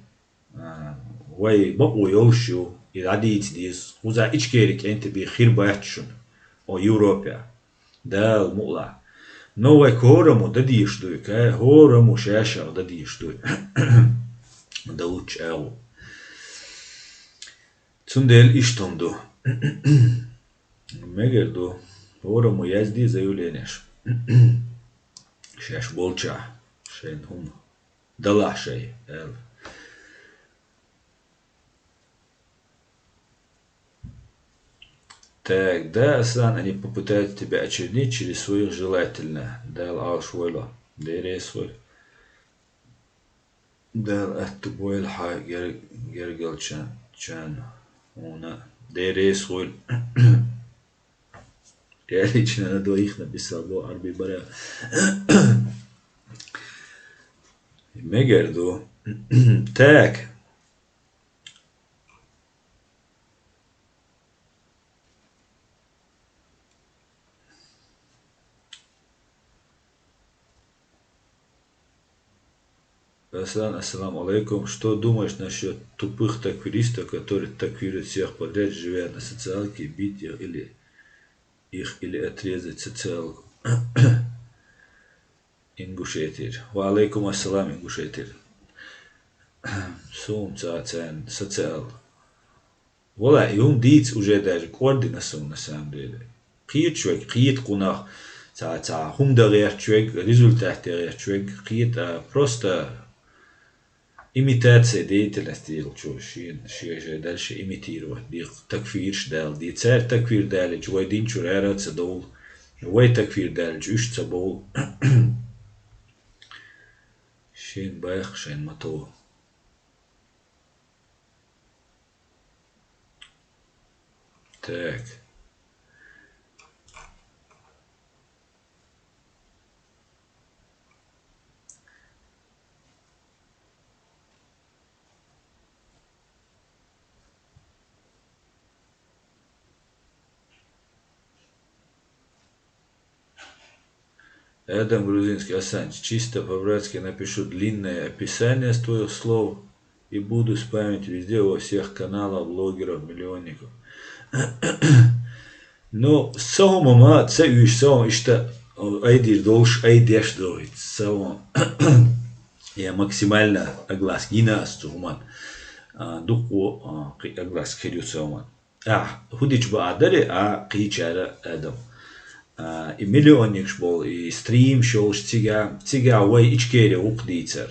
А, вай бакъо йолуш ю, и дӀадийца деза. Кхузахь Ичкери кӀентий бен хир бац шуна, о Европе. Дала мукъалахь. Но вай хӀораммо дан дезаш дуй, кхаь, хӀораммо шаьшшагӀ дан дезаш дуй. Далучча агӀо. Цундела иштта хӀума ду. Мегар ду, хӀораммо язде заявленеш. Шаьш болчохь шайна хӀума далахь шай, аьлла. Так, да, Аслан, они попытаются тебя очернить через своих желательно. Дала Ӏалаш войла. Деррес войла. Дала атта бойла хьан гер-, гергалчан-, чан хьуна. Деррес войла. Я лично на двоих написал, бо Ӏарби бара. Мегар ду. Так. Аслан, ассаламу алейкум. Что думаешь насчет тупых такфиристов, которые такфируют всех подряд, живя на социалке, бить их или, их или отрезать социалку? Ингушетир. Ва алейкум ассалам, Ингушетир. Суна ца царна социал. Вала, и хӀума дийца уже даже кӀордина суна, на самом деле. Кхеташ верг, кхета кхунах, ца, ца, хӀума дан гӀерташ верг, результат дан гӀерташ верг, кхета, а, просто имитация деятельности йолчу шен, шен, шен дальше имитировать деху, такфирш дала де. Цара такфир далича, вай динчуьра ара а ца довла. Вай такфир далича, уьш ца бовла. Шен байх, шен ма тов. Так. Адам Грузинский, Асанч, чисто по-братски напишу длинное описание с твоих слов и буду спамить везде, во всех каналах блогеров, миллионников. Ну, со хӀума ма ца уьйш, со хӀума иштта айдийр долуш, айдеш дохуьйту, со хӀума я максимально огласки йина ас цу хӀуман. А, дуккха, а, кхин огласки хир ю со хӀуман. Ахь хӀун дича баа даре, а кхечара, Адам. А, и миллионникаш болу, и стримаш йолуш цига, цига вай Ичкери гӀуллакх дийцар.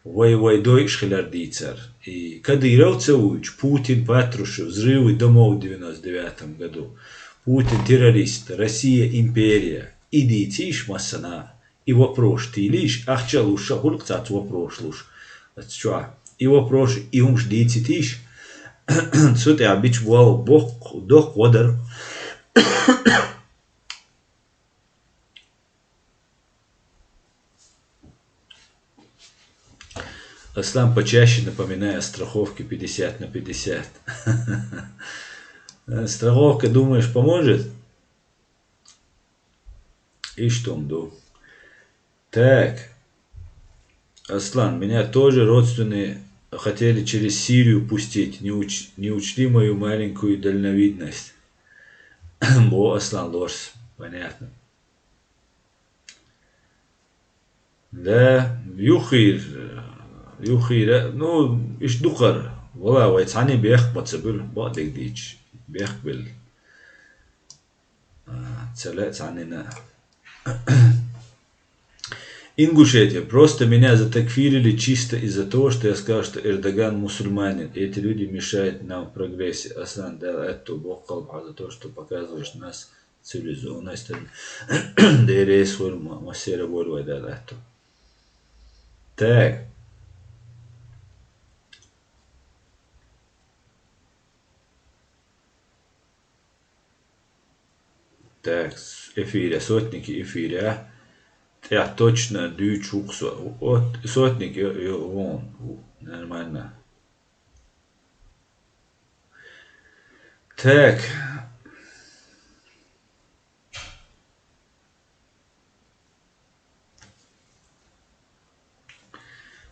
Вай, вай дойуш хилар дийцар. И Кадыров ца вуьйчу, Путин, Патрушев, взрывы домов в девяносто девятом году. Путин террорист, Россия империя. И дийцийша массана. И вопрос тийлийша, ахча а луш, ша хуьлу-кх цац вопрос луш. Аца чохь. И вопрос, и хӀумаш дийцитийша, цу тӀехь бича болу боккха, доккха вадар. Аслан, почаще напоминай о страховке пятьдесят на пятьдесят. Страховка, думаешь, поможет? Иштта хӀума ду. Так. Аслан, меня тоже родственные хотели через Сирию пустить. Не уч-, не учли мою маленькую дальновидность. Бо Аслан лорс. Понятно. Да, юххе, Юххера, ну, иштта ду-кх ара. Вала вай цхьанне бехк ма ца буьллу, бакъдерг дийцича, бехк белла. А, ца лаьа цхьаннена. Ингушетия. Просто меня затакфирили чисто из-за того, что я сказал, что Эрдоган мусульманин. И эти люди мешают нам в прогрессе. Аслан, Дала аьтту боккхалба хьо за то, что показываешь нас цивилизованной страной. Дера реза хуьлда ма-, массеран а волу вай, Дала аьтту. Так. Так, с-, эфире, сотники эфире. ТӀехь точно дуьйцуш ву-кх со. Вот, сотник, ё-, ё-, вон, нормально. Так.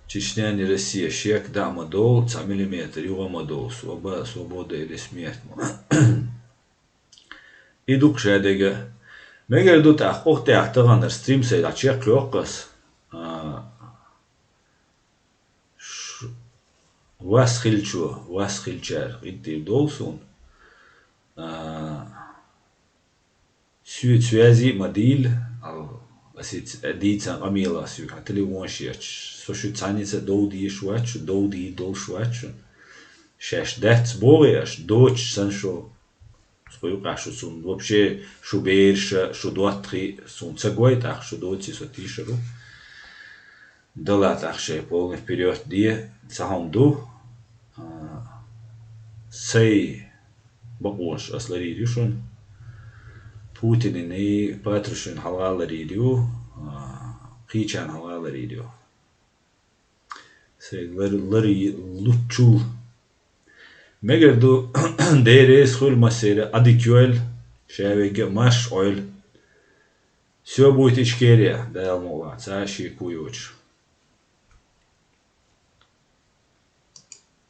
Чечня не Россия, шек дӀа а ма довла, цхьа миллиметр юха а ма довла, свобо-, свобода или смерть ма. И ду-кх шадерг. Мегар ду тӀаккха, охьа тӀехь таханара стрим сай дӀачекхйоккху ас. А, ш-, вас хилчо, вас хилчара къинтӀера довла суна. А, соьца связи а ма дийла, а, ас и ц-, дийцан къамелах соьга, хьан телефон шечаш. Со шуьца цхьаннеца а дов дезаш вац шу, дов дийр долуш вац шуна. Шаьш дац бохий аш, доцуш санна шу. Цкъа юкъахь шу суна вообще, шу бераш а, шу доттагӀий а суна ца гой, тӀаккха шу доций со тийшар ву. Дала тӀаккха шайн полный вперёд де, цхьа хӀума ду. А, сай бакъонаш ас ларийр ю шуна. Путинан и Патрушевн хьалха ларийр ю, а, кхечарна хьалха ларийр ю. Сайн лар-, ларий лучул. Мегар ду, Дела реза хуьлда массеран а, Ӏадика йойла, ша вегга а марша Ӏойла. Всё будет Ичкерия, Дала мукъалахь, цхьа а шеко йоцуш.